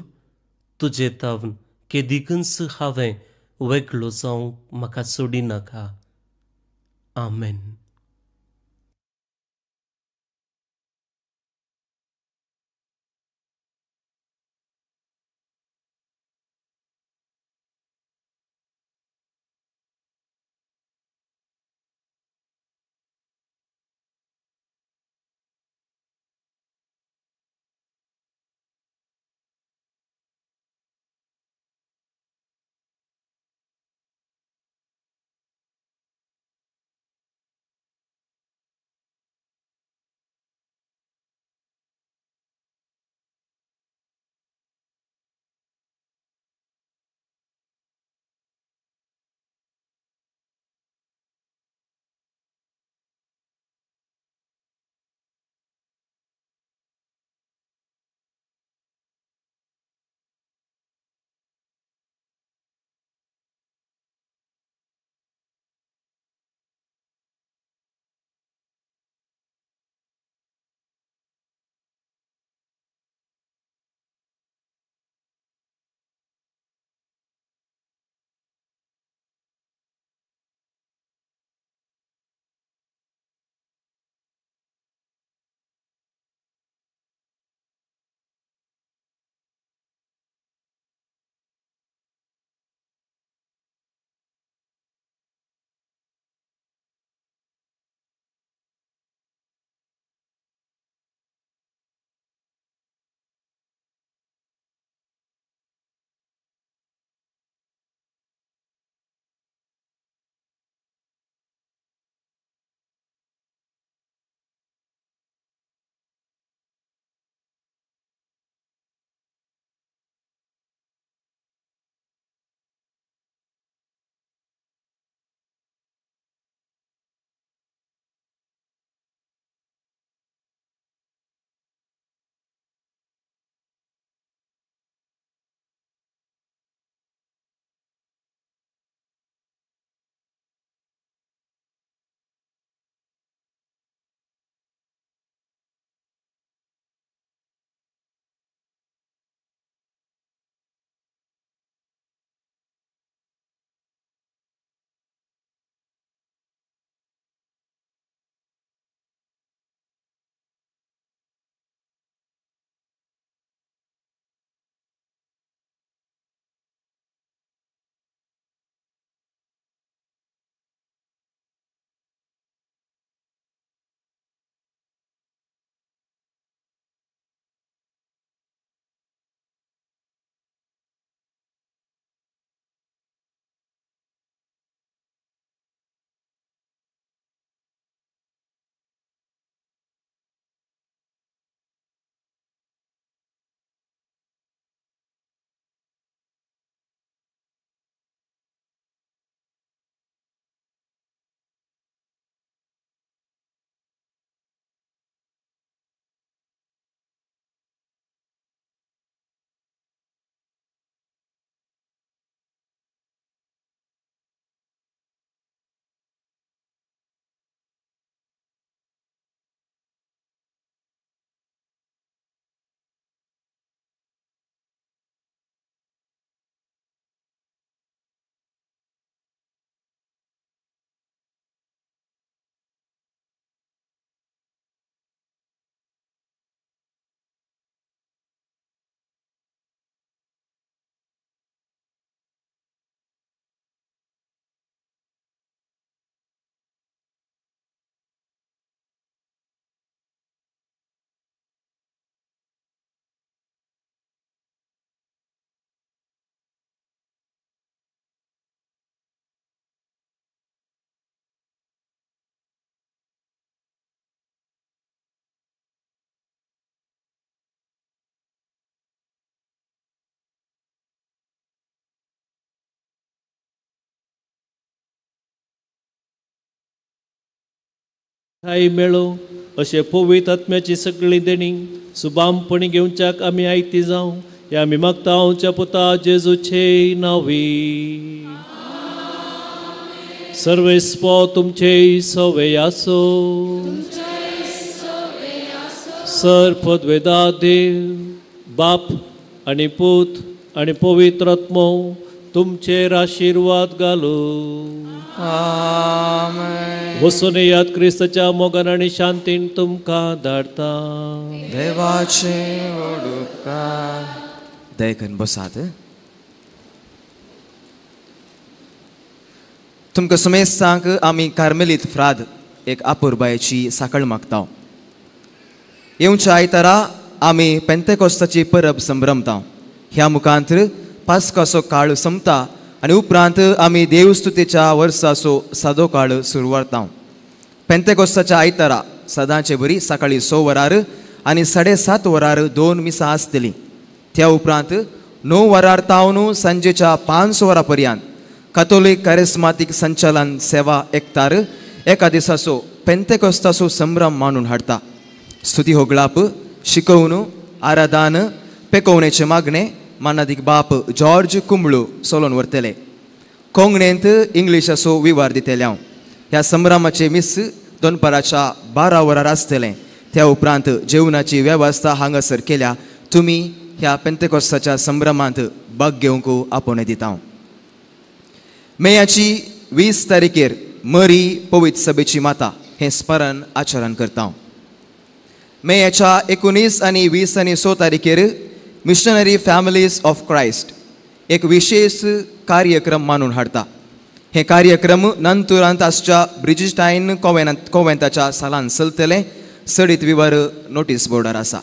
तुजे तावन केदिकूच हांवें वेगळो जावंक म्हाका सोडिनाका. आमेन. ठाई मेळो अशें पवित्र आत्म्याची सगळी देणी सुबामपणी घेवच्याक आमी आयती जावं ह्या आमी मागता आमच्या पुता जेजूचे नांवी. सर्वेस्पो तुमचे सवे आसो. सर पदवेदा देव बाप आनी पूत आनी पवित्र आत्मो तुमचेर आशिर्वाद घालू. वचून याद क्रिस्ताच्या मोगान आनी शांतीन तुमकां धाडता. देवाचे उपकार. दयकन बसात. तुमकां समेस्तांक आमी कार्मेलीत फ्राद एक आपुरबायेची साकळ मागता. येवच्या आयतारा आमी पेंतेकोस्ताची परब संभ्रमता. ह्या मुखांत पास्काचो काळ संपता आनी उपरांत आमी देवस्तुतेच्या वर्साचो सादो काळ सुरू व्हरता. पेंतेकोस्ताच्या आयतारा सदांचे बरी सकाळी 6 वरार आनी 7:30 वरार 2 मिसां आसतलीं. त्या उपरांत 9 वरार तावन सांजेच्या 5 वरां पर्यंत कातोलीक कॅरिस्मातीक संचालन सेवा एकतार एका दिसाचो पेंतेकोस्ताचो संभ्रम मानून हाडटा. स्तुती होगळाप, शिकोवन, आराधन, पेकोवणेचे मागणे मानादीक बाप जॉर्ज कुंबळू सोलोन व्हरतले. कोंकणींत इंग्लिशाचो विवार दितले. हांव ह्या संभ्रमाचे मिस दनपाराच्या 12 वरार आसतलें. त्या उपरांत जेवणाची वेवस्था हांगासर केल्या. तुमी ह्या पेंतेकोस्ताच्या संभ्रमांत भाग घेवंक आपोवणें दिता. मेयाची 20 तारखेर मरी पवित्र सभेची माता हें स्मरण आचरण करता. मेयाच्या 19 आनी 20 आनी 6 तारखेर मिशनरी फॅमिलीज ऑफ क्रायस्ट एक विशेष कार्यक्रम मानून हाडटा. हे कार्यक्रम नंतुरांत आसच्या ब्रिजिस्टायन कोवेंताच्या सालान चलतले. सडीत विवर नोटीस बोर्डार आसा.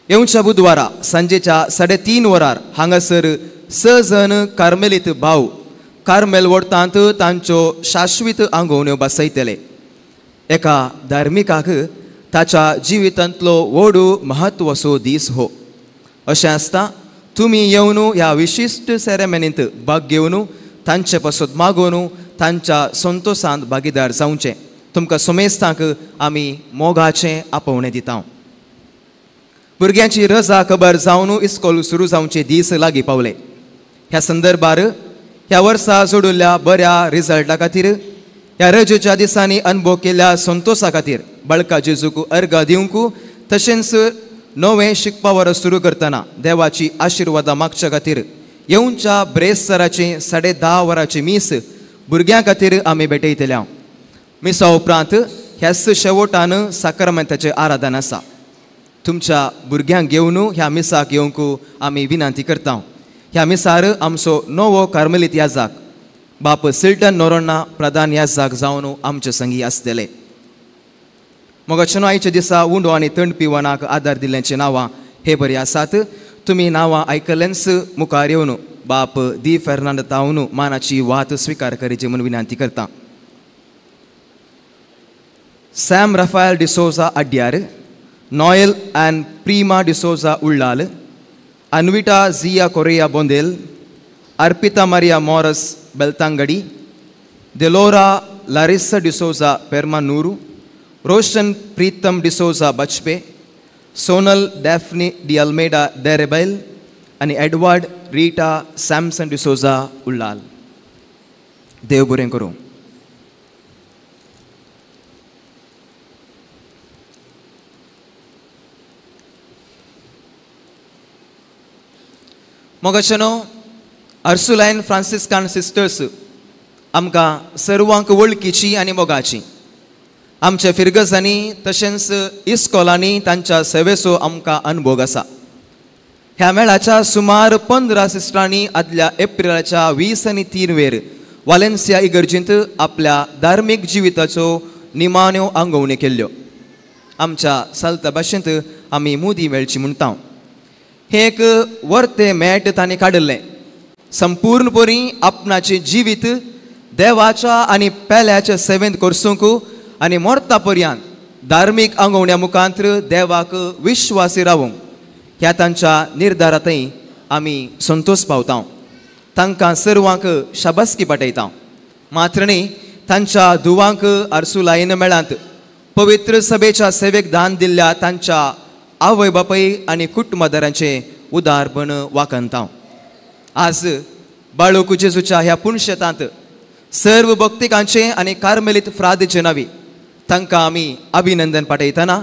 येवच्या बुधवारा सांजेच्या 3:30 वरार हांगासर 6 जण कार्मेलीत भाव कार्मेल वोडटांत तांच्यो शाश्वीत आंगोवण्यो बसयतले. एका धार्मिकाक ताच्या जिवितांतलो व्हड म्हत्वाचो दीस हो. अशें आसता तुमी येवन ह्या विशिश्ट सेरेमनींत भाग घेवन तांचे पासत मागोवन तांच्या संतोशांत भागीदार जावचें. तुमकां समेस्तांक आमी मोगाचें आपोवणें दिता. भुरग्यांची रजा खबर जावन इस्कोल सुरू जावचे दीस लागीं पावले. ह्या संदर्भार ह्या वर्सा जोडिल्ल्या बऱ्या रिजल्टा खातीर ह्या रजेच्या दिसांनी अनुभव केल्ल्या संतोशा खातीर बाळका जेजूक अर्घा दिवंक तशेंच नवें शिकपा वर्स सुरू करतना देवाची आशिर्वादां मागच्या खातीर येवच्या ब्रेस्तराचें 10:30 वरांचें मीस भुरग्यां खातीर आमी भेटयतले. मिसा उपरांत ह्याच शेवटान साक्रमेंताचें आराधन आसा. तुमच्या भुरग्यांक घेवन ह्या मिसाक येवंक आमी विनंती करता. ह्या मिसार आमचो नवो कार्मेलीत याजाक बाप सिल्टन नोरोण्णा प्रधान याजाक जावन आमचे संगी आसतले. मोगाचें आयच्या दिसा उंडो आनी थंड पिवणाक आदार दिल्ल्याचीं नांवां हे बरी आसात. तुमी नांवां आयकलेंच मुखार येवन बाप दी फेर्नांद तावन मानाची वात स्विकार करची म्हूण विनंती करता. Sam Rafael D'Souza Adyar, Noel and Prima D'Souza Ullal, Anvita Zia Correa Bondel, Arpita Maria Morris Belthangady, Delora Larissa D'Souza Permanuru, Roshan Pritam D'Souza Bajpe, Sonal Daphne de Almeida Derebail आनी Edward Rita Samson D'Souza Ullal. देव बरें करूं. मोगाचेनो अर्सुलायन फ्रांसिस्कान सिस्टर्स आमकां सर्वांक वळखीची आनी मोगाची. आमच्या फिरगजांनी तशेंच इस्कॉलांनी तांच्या सेवेचो आमकां अनुभव आसा. ह्या मेळाच्या सुमार 15 सिस्टरांनी आदल्या एप्रिलाच्या 20 आनी 3 वेर वालेन्सिया इगर्जींत आपल्या धार्मीक जिविताचो निमाण्यो आंगोवण्यो केल्ल्यो. आमच्या सालता भाशेंत आमी मुदी मेळची म्हणटा. हें एक वर्तें मेट तांणी काडिल्लें. संपूर्णपणी आपणाचें जिवीत देवाच्या आनी पेल्याच्या सेवेंत करसूंक आनी मरता पर्यंत धार्मीक आंगोवण्या मुखांत देवाक विश्वासी रावूंक ह्या तांच्या निर्धारांतय आमी संतोश पावता. तांकां सर्वांक शाबासकी पाठयता. मात्र न्ही तांच्या धुवांक आरसुलायन मेळांत पवित्र सभेच्या सेवेक दान दिल्ल्या तांच्या आवय बापाय आनी कुटुंबादारांचें उदारपण वाखणता. आज बाळोकू जेजूच्या ह्या पुणशेतांत सर्व भक्तिकांचे आनी कार्मेलीत फ्रादीचे नावी तांकां आमी अभिनंदन पाठयतना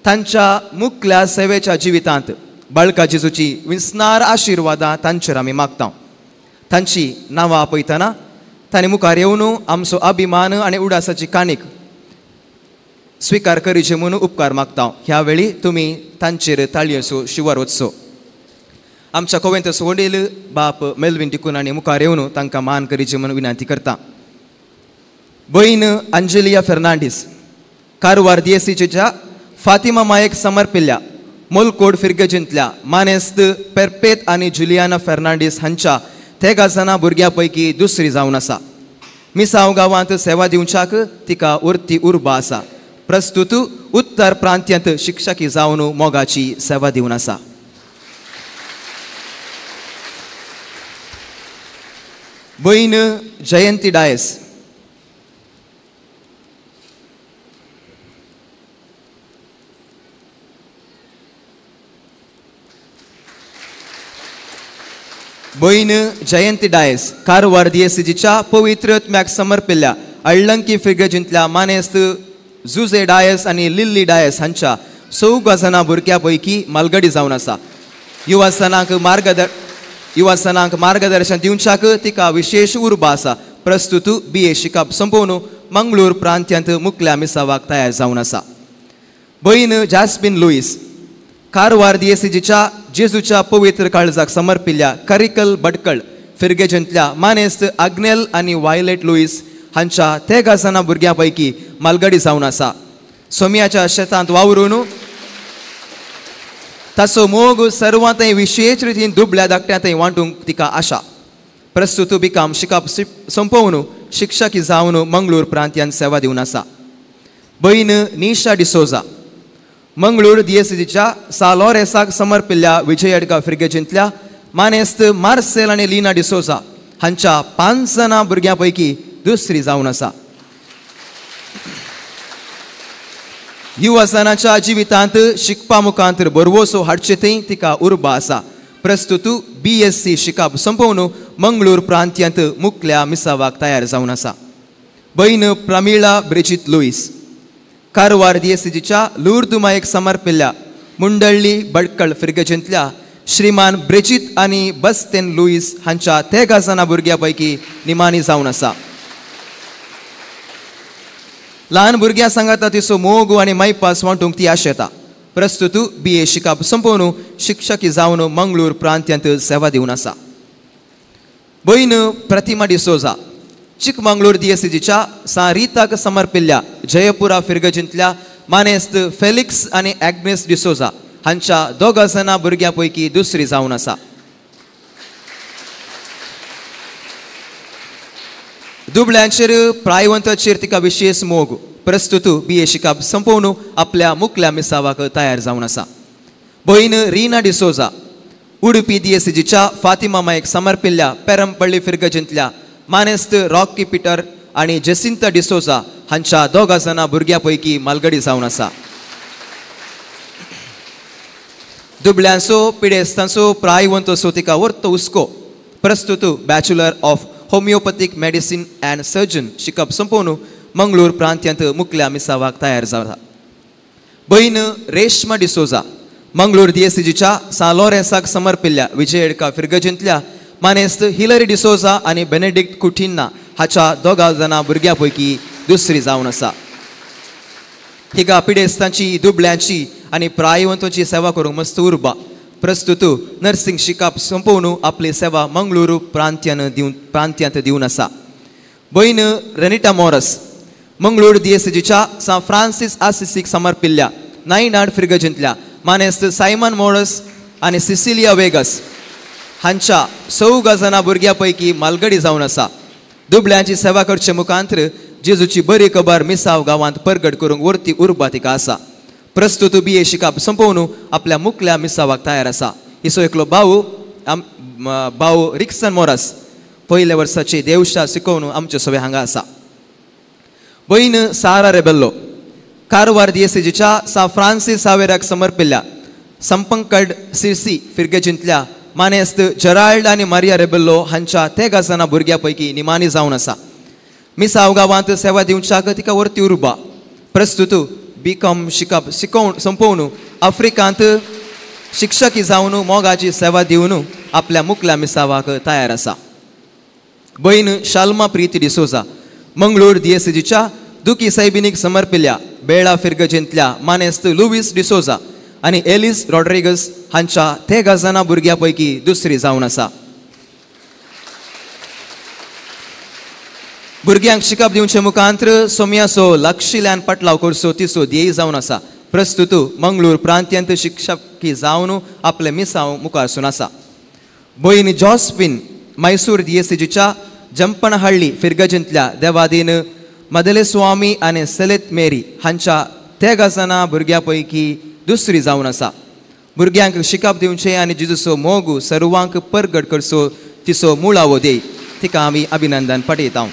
तांच्या मुखल्या सेवेच्या जिवितांत बाळका जेजूची विस्नार आशिर्वादां तांचेर आमी मागता. तांची नांवां आपयतना तांणी मुखार येवन आमचो अभिमान आनी उडासाची काणीक स्विकार करीचे म्हणून उपकार मागता. ह्या वेळी तुमी तांचेर ताळयेचो शिवार वचचो. आमच्या कोवेंत वडील बाप मेल्विन टिकून आनी मुखार येवन तांकां मान करीचे म्हणून विनंती करता. बयन अंजलिया फेर्नांडीस कारवार दियेसीच्या फातिमा मायेक समर्पिल्ल्या मोलकोड फिर्गजींतल्या मानेस्त पेरपेत आनी जुलियाना फेर्नांडीस हांच्या तेगा जाणां भुरग्यां पैकी दुसरी जावन आसा. मिसाव गांवांत सेवा दिवच्याक तिका उरती उर्बा आसा. प्रस्तुत उत्तर प्रांत्यांत शिक्षकी जावन मोगाची सेवा दिवन आसा. बयन जयंती डायस बयन जयंती डायस कारवार दियेसीच्या पवित्र आत्म्याक समर्पिल्ल्या अळ्ळंकी फिर्गजींतल्या मानेस्त जुजे डायस आनी लिल्ली डायस हांच्या 4 जाणां भुरग्यां पैकी मालगडी जावन आसा. युवासनांक मार्गदर्शन दिवच्याक तिका विशेष उर्बा आसा. प्रस्तुत बी ए शिकप संपोवन मंगळूर प्रांत्यांत मुखल्या मिसावाक तयार जावन आसा. बयन जास्मिन लुईस कारवार दियेसीच्या जेजूच्या पवित्र काळजाक समर्पिल्ल्या करिकल बडकळ फिर्गेजंतल्या मानेस्त आग्नेल आनी वायलेट लुईस हांच्या 13 जाणां भुरग्यां पैकी मालगडी जावन आसा. सोम्याच्या शेतांत वावरून ताचो मोग सर्वांतय विशेष रितीन दुबल्या धाकट्यांतय वांटूंक तिका आशा. प्रस्तुत बिकाम शिकप सोंपोवन शिक्षकी जावन मंगळूर प्रांत्यान सेवा दिवन आसा. बयन निशा डिसोजा मंगळूर दियेसीच्या सालोरेसाक समर्पिल्ल्या विजयडगा फिर्गजींतल्या मानेस्त मार्सेल आनी लिना डिसोजा हांच्या 5 जाणां भुरग्यां पैकी दुसरी जावन आसा. युवासनाच्या जिवितांत शिकपा मुखांत बरवसो हाडचे थंय तिका उर्बा आसा. प्रस्तुत BSc शिकप संपोवन मंगळूर प्रांत्यांत मुखल्या मिसावाक तयार जावन आसा. बयन प्रमिळा ब्रिजीत लुईस कारवार दियेसीच्या लुर्दुमायेक समर्पिल्ल्या मुंडळ्ळी बडकळ फिर्गजींतल्या श्रीमान ब्रिजीत आनी बस्तेन लुईस हांच्या 13 जाणां भुरग्यां पैकी निमाणी जावन आसा. ल्हान भुरग्यां सांगाता तिचो मोग आनी मायपास वांटूंक ती आशेता. प्रस्तुत BA शिकप संपोवन शिक्षकी जावन मंगळूर प्रांत्यांत सेवा दिवन आसा. बयन प्रतिमा डिसोजा चिकमंगळूर दियेसीच्या सा रिताक समर्पिल्ल्या जयपुरा फिर्गजींतल्या मानेस्त फेलिक्स आनी एग्नेस डिसोजा हांच्या 2 जाणां भुरग्यां पैकी दुसरी जावन आसा. दुबळ्यांचेर प्रायवंताचेर तिका विशेष मोग. प्रस्तुत BA शिकप संपोवन आपल्या मुखल्या मिसावाक तयार जावन आसा. बयन रीना डिसोजा उडुपी दियेसीच्या फातिमा मायेक समर्पिल्ल्या पेरमपल्ली फिर्गजींतल्या मानेस्त रॉकी पिटर आनी जेसिंता डिसोजा हांच्या 2 जाणां भुरग्यां पैकी मालगडी जावन आसा. दुबळ्यांचो पिडेस्तांचो प्रायवंतसो तिका वर्तो हुस्को. प्रस्तुत bachelor of homeopathic medicine and surgeon शिकप संपोवन मंगळूर प्रांत्यांत मुखल्या मिसावाक तयार जाला. बयन रेश्मा डिसोजा मंगळूर दियेसीच्या सा लोरेंसाक समर्पिल्ल्या विजयडका फिर्गजींतल्या मानेस्त हिलरी डिसोजा आनी बेनेडिक्ट कुटिन्ना हाच्या 2 जाणां भुरग्यां पैकी दुसरी जावन आसा. हिका पिडेस्तांची दुबळ्यांची आनी प्रायवंतांची सेवा करूंक मस्त उर्बा. प्रस्तुत नर्सिंग शिकप संपोवन आपली सेवा मंगळूर प्रांत्यांत दिवन आसा. बयन रेनिटा मोरस मंगळूर दियेसीच्या सा फ्रांसीस आसिसीक समर्पिल्ल्या नायनाड फिर्गजींतल्या मानेस्त सायमन मोरस आनी सिसिलिया वेगस हांच्या 4 जाणां भुरग्यां पैकी मालगडी जावन आसा. दुबळ्यांची सेवा करचे मुखांतर जेजूची बरी खबर मिसाव गांवांत परगट करूंक वर्ती उर्बा तिका आसा. प्रस्तुत BA शिकप संपोवन आपल्या मुखल्या मिसावाक तयार आसा. हिचो एकलो भाऊ भाऊ रिक्सन मोरस पयल्या वर्साची देवशा शिकोवन आमचे सगळे हांगा आसा. बयन सारा रेबेल्लो कारवार दियेसेजीच्या सा फ्रांसीस सावेराक समर्पिल्ल्या संपंकड सिरसी फिर्गेजींतल्या मानेस्त जेराल्ड आनी मारिया रेबेल्लो हांच्या तेगा जाणां भुरग्यां पैकी निमाणी जावन आसा. मिसाव गांवांत सेवा दिवच्याक तिका वर्ती उर्बा. प्रस्तुत बी कॉम शिकप शिकोवन संपोवन आफ्रिकांत शिक्षकी जावन मोगाची सेवा दिवन आपल्या मुकल्या मिसावाक तयार आसा. भयण शाल्मा प्रीती डिसोजा मंगळूर दियेसेजीच्या दुखी सायबिनीक समर्पिल्ल्या बेळा फिर्गजेंतल्या मानेस्त लुवीस डिसोजा आनी एलिस रॉड्रिगस हांच्या तेगा जाणां भुरग्यां पैकी दुसरी जावन आसा. भुरग्यांक शिकप दिवचे मुखांत्र सोम्यासो लागशिल्ल्यान पाटलाव करचो तिचो ध्येय जावन आसा. प्रस्तुत मंगळूर प्रांत्यांत शिक्षकी जावन आपले मिसांव मुखारसून आसा. भयण जॉस्पिन मैसूर दियेसेजीच्या जंपणहळ्ळी फिर्गजेंतल्या देवादीन मदलेस्वामी आनी सेलेत मेरी हांच्या तेगा जाणां भुरग्यां पैकी दुसरी जावन आसा. भुरग्यांक शिकप दिवचें आनी जिजूचो मोग सर्वांक परगट करचो तिचो मुळावो ध्येय. तिका आमी अभिनंदन पाठयता.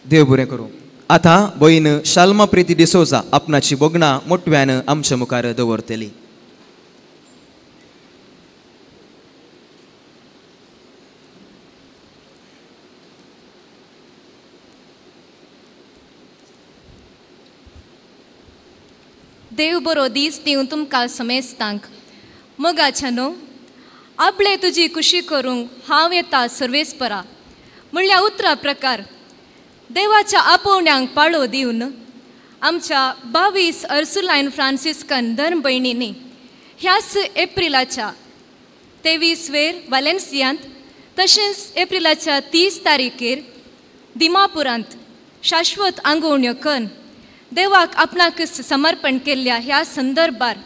देव बरें करूं. आतां भयण शाल्मा प्रीती डिसोजा आपणाची भोगणां मोटव्यान आमच्या मुखार दवरतली. देव बरो दीस दिवं तुमकां समेस्तांक. मोगाच्या न्हू आपले तुजी खुशी करूंक हांव येता सर्वेस्परा म्हणल्या उतरा प्रकार देवाच्या आपोवण्यांक पाळो दिवन आमच्या 22 अर्सुलायन फ्रांसिस्कन धर्म भयणींनी ह्याच एप्रिलाच्या 23 वेर वालेन्सियांत तशेंच एप्रिलाच्या 30 तारखेर दिमापुरांत शाश्वत आंगोवण्यो करून देवाक आपणाक समर्पण केल्ल्या ह्या संदर्भार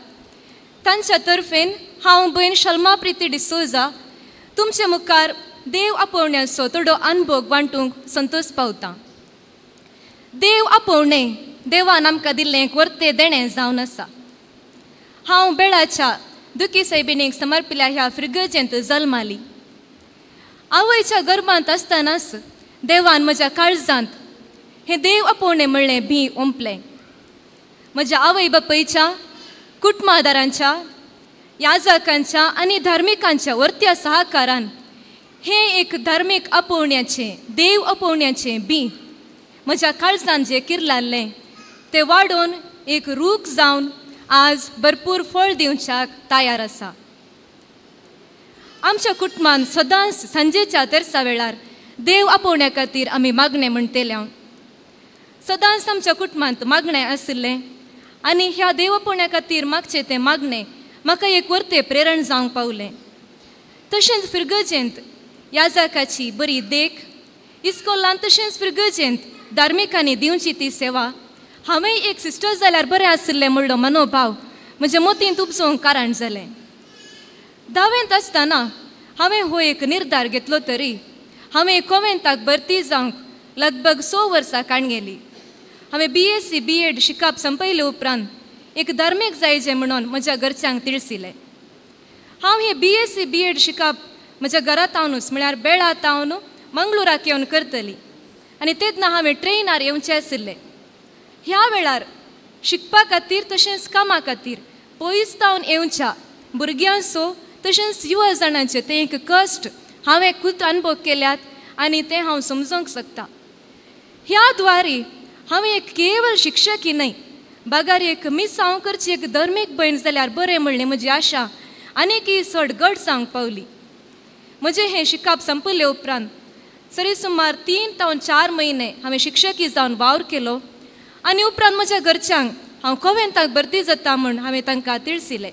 तांच्या तर्फेन हांव भयण शल्मा प्रीती डिसोजा तुमचे मुखार देव आपोवण्याचो थोडो अनुभव वांटूंक संतोष पावता. देव आपोवणें देवान आमकां दिल्लें एक वर्ते देणें जावन आसा. हांव बेळाच्या दुखी सायबिणीक समर्पिल्ल्या ह्या फिर्गजेंत जल्माली. आवयच्या गर्भांत आसतनाच देवान म्हज्या काळजांत हें देव आपोवणें म्हणलें भी ओंपलें. म्हज्या आवय बापायच्या कुटुंबादारांच्या याजकांच्या आनी धार्मिकांच्या वर्त्या सहकारान हें एक धार्मीक आपोवण्याचें देव आपोवण्याचें बी म्हज्या काळजान जें किर्लाल्लें तें वाडोवन एक रूख जावन आज भरपूर फळ दिवच्याक तयार आसा. आमच्या कुटुंबान सदांच सांजेच्या तेरसा वेळार देव आपोवण्या खातीर आमी मागणें म्हणटले. सदांच आमच्या कुटुंबांत मागणें आशिल्लें आनी ह्या देव आपोवण्या खातीर मागचें तें मागणें म्हाका एक वर्ते प्रेरण जावंक पावलें. तशेंच फिर्गजेंत याजकाची बरी देख इस्कोलान तशेंच फिर्गजेंत धार्मिकांनी दिवची ती सेवा हांवें एक सिस्टर जाल्यार बरें आशिल्लें म्हणलो मनोभाव म्हज्या मतींत उपजोवंक कारण जालें. धावेंत आसतना हांवें हो एक निर्धार घेतलो तरी हांवें कोवेंताक भरती जावंक लगभग 6 वर्सां काणगेली. हांवें BSc B.Ed शिकप संपयले उपरांत एक धार्मीक जायजें म्हणून म्हज्या घरच्यांक तिळसिलें. हांव हें BSc B.Ed शिकप म्हज्या घरा तावनूच म्हळ्यार बेळा तावन मंगळुराक येवन करतली आनी तेन्ना हांवें ट्रेनार येवचें आशिल्लें. ह्या वेळार शिकपा खातीर तशेंच कामा खातीर पयस तावन येवच्या भुरग्यांचो तशेंच युवा जाणांचें तें एक कश्ट हांवें खूद अनुभव केल्यात आनी तें हांव समजूंक शकता. ह्या द्वारे हांवें एक केवळ शिक्षकी न्हय बगर एक मिसांव करची एक धर्मीक भयण जाल्यार बरें म्हणलें म्हजी आशा आनीकय चड घट जावंक पावली. म्हजें हें शिकप संपले उपरांत सरी सुमार 3 ते 4 म्हयने हांवें शिक्षकी जावन वावर केलो आनी उपरांत म्हज्या घरच्यांक हांव कोवेंताक भरती जाता म्हूण हांवें तांकां तिळसिलें.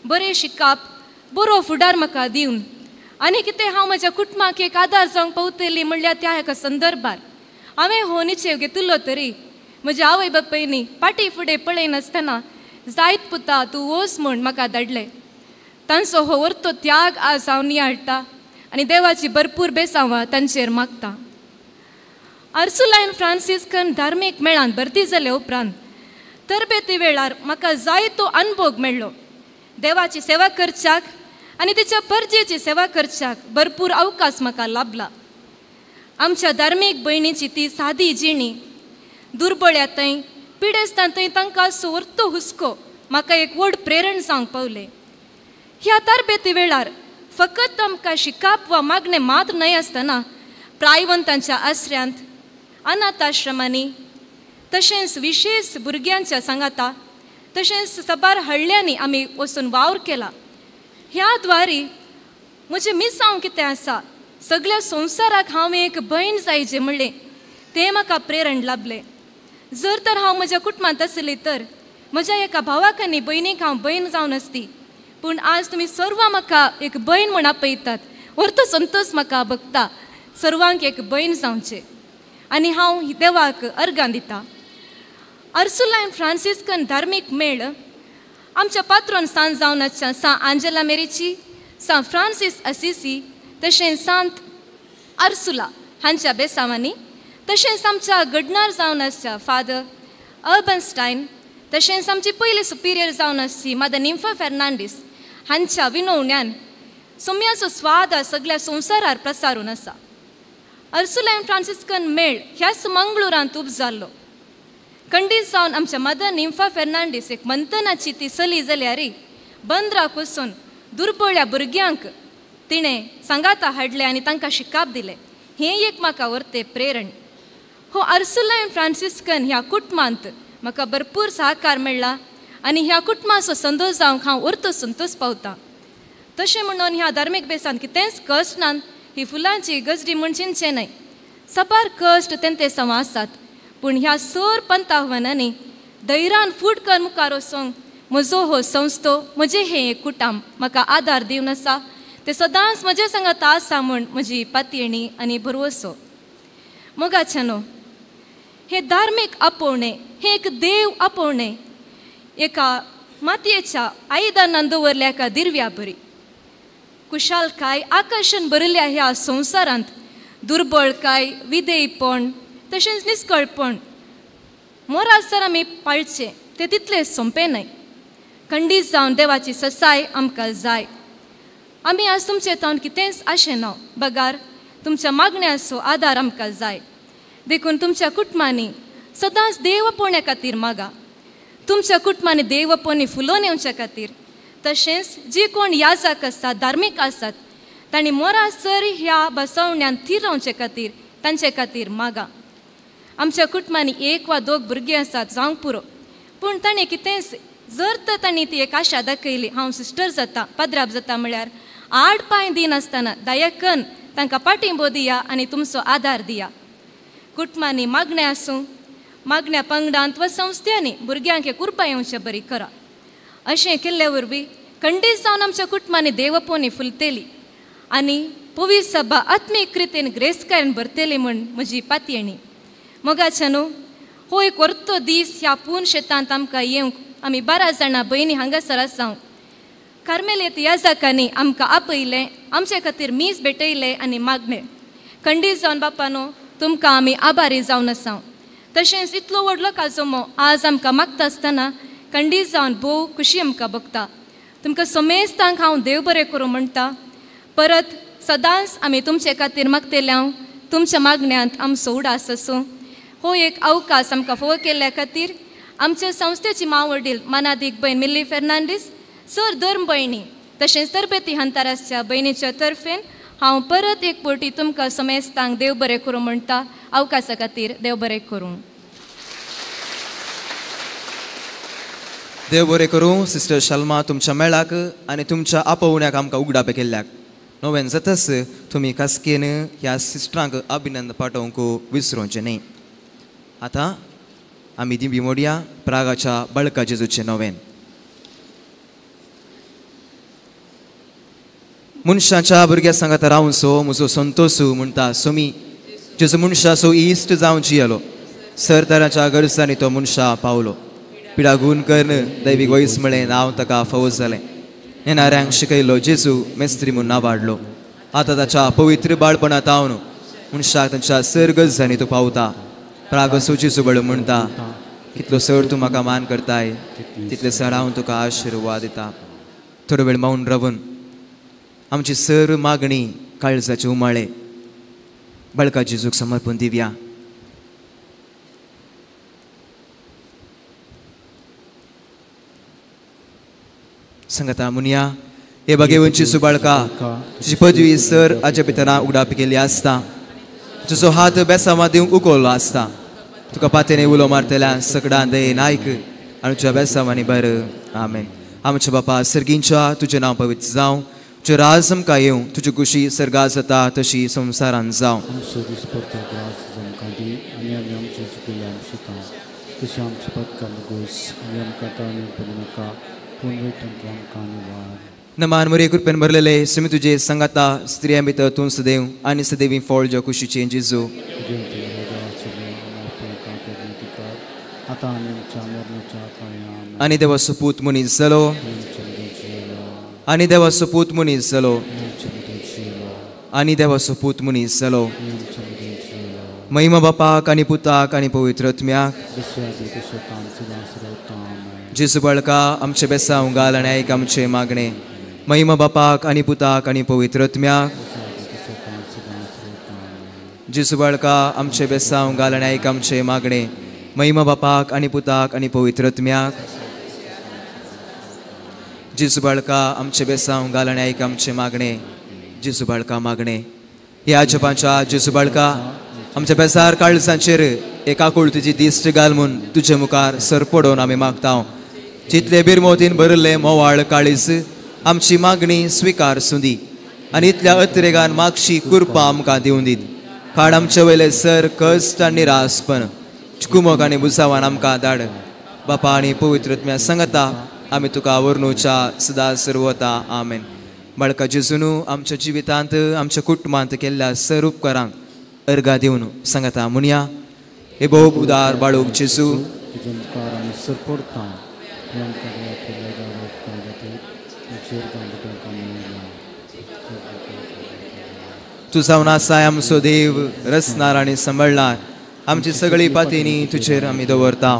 बरें शिकप बरो फुडार म्हाका दिवन आनी कितें हांव म्हज्या कुटुंबाक एक आदार जावंक पावतली म्हणल्यार त्या एका संदर्भार हांवें हो निश्चय घेतिल्लो तरी म्हज्या आवय बापायनी फाटीं फुडें पळयनासतना जायत पुता तूं वच म्हूण म्हाका धाडलें. तांचो हो वर्तो त्याग आज हांव नियाळटा आनी देवाची भरपूर बेसांवां तांचेर मागता. अर्सुलायन फ्रांसिस्कन धार्मीक मेळांत भरती जाले उपरांत तरबेती वेळार म्हाका जायतो अनुभव मेळ्ळो. देवाची सेवा करच्याक आनी तिच्या परजेची सेवा करच्याक भरपूर अवकाश म्हाका लाभला. आमच्या धार्मीक भयणीची ती सादी जिणी, दुर्बळ्या थंय पिडेस्तां थंय तांकां सोरतो हुस्को म्हाका एक व्हड प्रेरण जावंक पावलें. ह्या तरबेती वेळार फकत आमकां शिकाप वा मागणें मात्र न्हय आसतना प्रायवंतांच्या आसऱ्यांत, अनाथ आश्रमांनी, तशेंच विशेष भुरग्यांच्या सांगाता, तशेंच साबार हळ्ळ्यांनी आमी वचून वावर केला. ह्या द्वारी म्हजें मिसांव कितें आसा, सगळ्या संवसाराक हांव एक भयण जायचे म्हणलें तें म्हाका प्रेरण लाभलें. जर तर हांव म्हज्या कुटुंबांत आसली तर म्हज्या एका भावाक आनी भयणीक हांव भयण जावन आसती, पूण आज तुमी सर्वां म्हाका एक भयण म्हूण आपयतात. वर्तो संतोष म्हाका बघता सर्वांक एक भयण जावचें आनी हांव देवाक अर्गां दिता. अर्सुलायन फ्रांसिस्कन धार्मीक मेळ आमच्या पात्रोन सांत जावन आसच्या सां आंजेला मेरीची, सां फ्रांसीस असिसी, तशेंच सांत अर्सुला हांच्या बेसांवांनी, तशेंच आमच्या गडणार जावन आसच्या फादर अर्बन स्टायन, तशेंच आमची पयली सुपिरियर जावन आसची मादर निम्फा फेर्नांडीस हांच्या विनवण्यान सोम्याचो स्वाद सगळ्या संवसारार प्रसारून आसा. अर्सुलायन फ्रांसिस्कन मेळ ह्याच मंगळुरांत उब जाल्लो. खंडीत जावन आमच्या मदर निम्फा फेर्नांडीस एक मंथनाची ती चली जाल्यार बंदराक वचून दुर्बळ्या भुरग्यांक तिणें सांगाता हाडलें आनी तांकां शिकाप दिलें. हें एक म्हाका व्हरतें प्रेरण. हो अर्सुलायन फ्रांसिस्कन ह्या कुटुंबांत म्हाका भरपूर सहकार मेळ्ळा आनी ह्या कुटुंबाचो संतोष जावंक हांव अर्थ संतोष पावता. तशें म्हणून ह्या धार्मीक बेसांत कितेंच कश्ट नात, ही फुलांची गजडी म्हूण चिंतचें न्हय. साबार कश्ट तेंते सवा आसात, पूण ह्या सर पंताहवानांनी धैर्यान फूट कर मुखार वचूंक म्हजो हो संस्थो, म्हजें हें एक कुटाम म्हाका आदार दिवन आसा. ते सदांच म्हजे सांगाता आसा म्हूण म्हजी पातयेणी आनी भरवसो. मोगाच्यानो, हें धार्मीक आपोवणें हें एक देव आपोवणें, एका मातयेच्या आयदनान दवरल्या एका दिर्व्या बरी. कुशालकाय आकर्शण भरिल्ल्या ह्या संवसारांत दुर्बळकाय, विधेयपण, तशेंच निस्कळपण मोरासर आमी पाळचें तें तितलें सोंपें न्हय. खंडीत जावन देवाची ससाय आमकां जाय. आमी आज तुमचे तावन कितेंच आशें ना, बगार तुमच्या मागण्याचो आदार आमकां जाय. देखून तुमच्या कुटुंबांनी सदांच देव आपोवण्या खातीर मागा. तुमच्या कुटुंबांनी देव आपोवणी फुलोवन येवच्या खातीर, तशेंच जी कोण याजक आसात, धार्मीक आसात, तांणी मोरासर ह्या बसवण्यान थीर रावचे खातीर तांचे खातीर मागा. आमच्या कुटुंबांनी एक वा दोग भुरगीं आसात जावंक पुरो, पूण ताणें कितेंच जर तर तांणी ती एक आशा दाखयली, हांव सिस्टर जाता, पाद्राब जाता म्हळ्यार आड पांय दिनासतना दयाकन तांकां पाठिंबो दिया आनी तुमचो आदार दिया. कुटुंबांनी मागणें आसूं, मागण्या पंगडांत वा संस्थ्यांनी भुरग्यांक कुरपा येवचे बरी करा. अशें केल्ले वरवीं खंडीत जावन आमच्या कुटुंबांनी देवपोनी फुलतेली आनी पवित्र सभा आत्मीक रितीन ग्रेसकायन भरतली म्हूण म्हजी पातयेणी. मोगाच्यानो, हो एक वर्तो दीस ह्या पूर्ण शेतांत आमकां येवंक आमी 12 जाणां भयणी हांगासर आसाव. कार्मेलेत याजकांनी आमकां आपयलें, आमचे खातीर मीस भेटयलें आनी मागणें. खंडीत जावन बापानो तुमकां आमी आभारी जावन आसाव. तशेंच इतलो व्हडलो काजोमो आज आमकां मागता आसतना खंडीत जावन भोव खुशी आमकां भोगता. तुमकां समेस्तांक हांव देव बरें करूं म्हणटा. परत सदांच आमी तुमचे खातीर मागतले हांव, तुमच्या मागण्यांत आमचो उडास आसूं. हो एक अवकाश आमकां फावो केल्ल्या खातीर आमच्या संस्थेची माव वडील मानादीक भयण मिल्ली फेर्नांडीस सर, धर्म भयणी, तशेंच तरबेती हंतारासच्या भयणीच्या तर्फेन हांव परत एक पटी तुमकां समेस्तांक देव बरें करूं म्हणटा. अवकाशा खातीर देव बरें करूं. देव बरें करूं सिस्टर शल्मा, तुमच्या मेळाक आनी तुमच्या आपोवण्याक आमकां उगडापे केल्ल्याक. नोवेन जातच तुमी खासकेन ह्या सिस्टरांक अभिनंदन पाठोवंक विसरोवचें न्हय. आतां आमी दिंबी मोडया प्रागाच्या बळका जेजूचें नोवेन. मनशाच्या भुरग्या सांगात रावसो म्हजो संतोसू म्हणटा सोमी जेजू मनशाचो इश्ट जावन जियेलो, सर तराच्या गरजांनी तो मनशा पावलो. पिडागून कर्ण दैवीक वयस म्हळें नांव ताका फावो जालें. नेणाऱ्यांक शिकयलो जेजू मेस्त्री म्हूण नावाडलो. आतां ताच्या पवित्र बाळपणांत हांव मनशाक तांच्या सर गरजांनी तो पावता. प्रागसो जेजू बळ म्हणटा, कितलो सर तूं म्हाका मान करताय तितले सर हांव तुका आशिर्वाद दिता. थोडो वेळ मौन रावून आमची सर मागणी काळजाचे उमाळे बाळका जेजूक समर्पण दिवया. संगता मुनिया हे बागेवंची सुबाळका तुजी पदवी सर आज्या भितरां उगडाप केल्ली आसता, तुजो हात बेसांवां दिवंक उखल्लो आसता. तुका पातेने उलो मारतल्या सगळ्यां दयेन आयक आनी तुज्या बेसांवांनी बर. आमेन. आमच्या बापा सर्गींच्या, तुजें नांव पवित्र जावं, तुजें राज आमकां येवं, तुजी खुशी सर्गां जाता तशी संवसारान जावं. नमान मोरे कृपेन भरलेले सुमी तुजे संगाता, स्त्रियां भितर तूं सदैव आनी सदैवी फळ ज्या कुशीचें जेजू. आनी देवा सुपूत मनीस जालो, आनी देवा सुपूत मनीस जालो, आनी देवा सुपूत मनीस जालो. महिमा बापाक आनी पुताक आनी पवित्र आत्म्याक. जेजू बाळका आमचे बेसांव घाल आनी आयक आमचें मागणें. महिमा बापाक आनी पुताक आनी पवित्र आत्म्याक. जेजू बाळका आमचे बेसांव घाल आनी आयक आमचें मागणें. महिमा बापाक आनी पुताक आनी पवित्र आत्म्याक. जेजू बाळका आमचे बेसांव घाल आनी आयक आमचें मागणें. जेजू बाळका मागणें. ह्या जपांच्या जेजू बाळका आमच्या बेसार काळजांचेर एकाकुळ तुजी दिश्ट घाल म्हूण तुजे मुखार सरपडोवन आमी मागता. जितले बिरमोतीन भरिल्ले मोवाळ काळीज आमची मागणी स्विकार सुंदी आनी इतल्या अतिरेगान मागशी कुरपा आमकां दिवन दीत. काड आमचे वयले सर कश्ट आनी निरासपण कुमक आनी बुसावान आमकां धाड. बापा आनी पवित्र आत्म्या सांगता आमी तुका वर्णुच्या सदा सर्वता. आमेन. बाळका जेजून आमच्या जिवितांत आमच्या कुटुंबांत केल्ल्या सर उपकारांक अर्घा दिवन सांगता म्हणया. हे भोव उदार बाळूक जेजू, तूं जावन आसाय आमचो देव, रचणार आनी सांबाळणार. आमची सगळी पातीनी तुजेर आमी दवरता.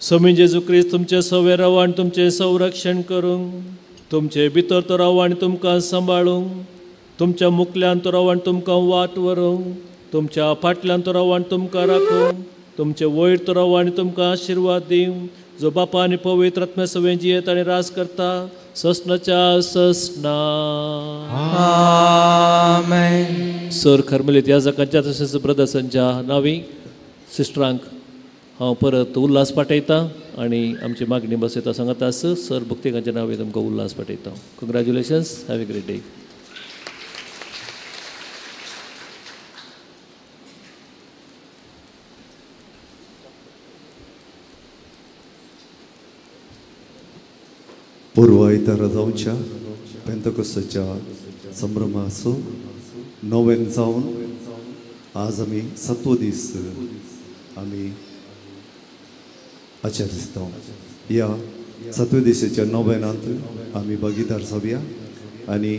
स्वामी जेजू क्रिस्त तुमचे सवे राव आनी तुमचें संरक्षण करूंक, तुमचे भितर तो राव आनी तुमकां सांबाळूंक, तुमच्या मुखल्यान तो राव आनी तुमकां वाट व्हरूंक, तुमच्या फाटल्यान तो राव आनी तुमकां राखूंक, तुमचे वयर तो राव आनी तुमकां आशिर्वाद दिवं, जो बापा आनी पवित्र आत्म्या सवें जियेत आनी राज करता ससनाच्या ससना. आमेन. सर खरमलीत याजकांच्या तशेंच ब्रदर्सांच्या नांवी सिस्टरांक हांव परत उल्हास पाठयतां आनी आमची मागणी बसयता सांगता आस. सर भक्तिकांच्या नांवी तुमकां Ulhas पाठयता. Congratulations, have a great day. पूर्व आयतारा जावच्या पेंतकोस्ताच्या संभ्रमाचो नोवेन जावन आज आमी सातवो दीस आमी आचरिता. ह्या सातव्या दिसाच्या नोवेनांत आमी भागीदार जावया आनी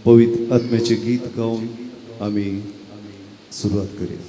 पवित्र आत्म्याचें गीत गावन आमी सुरवात करूया.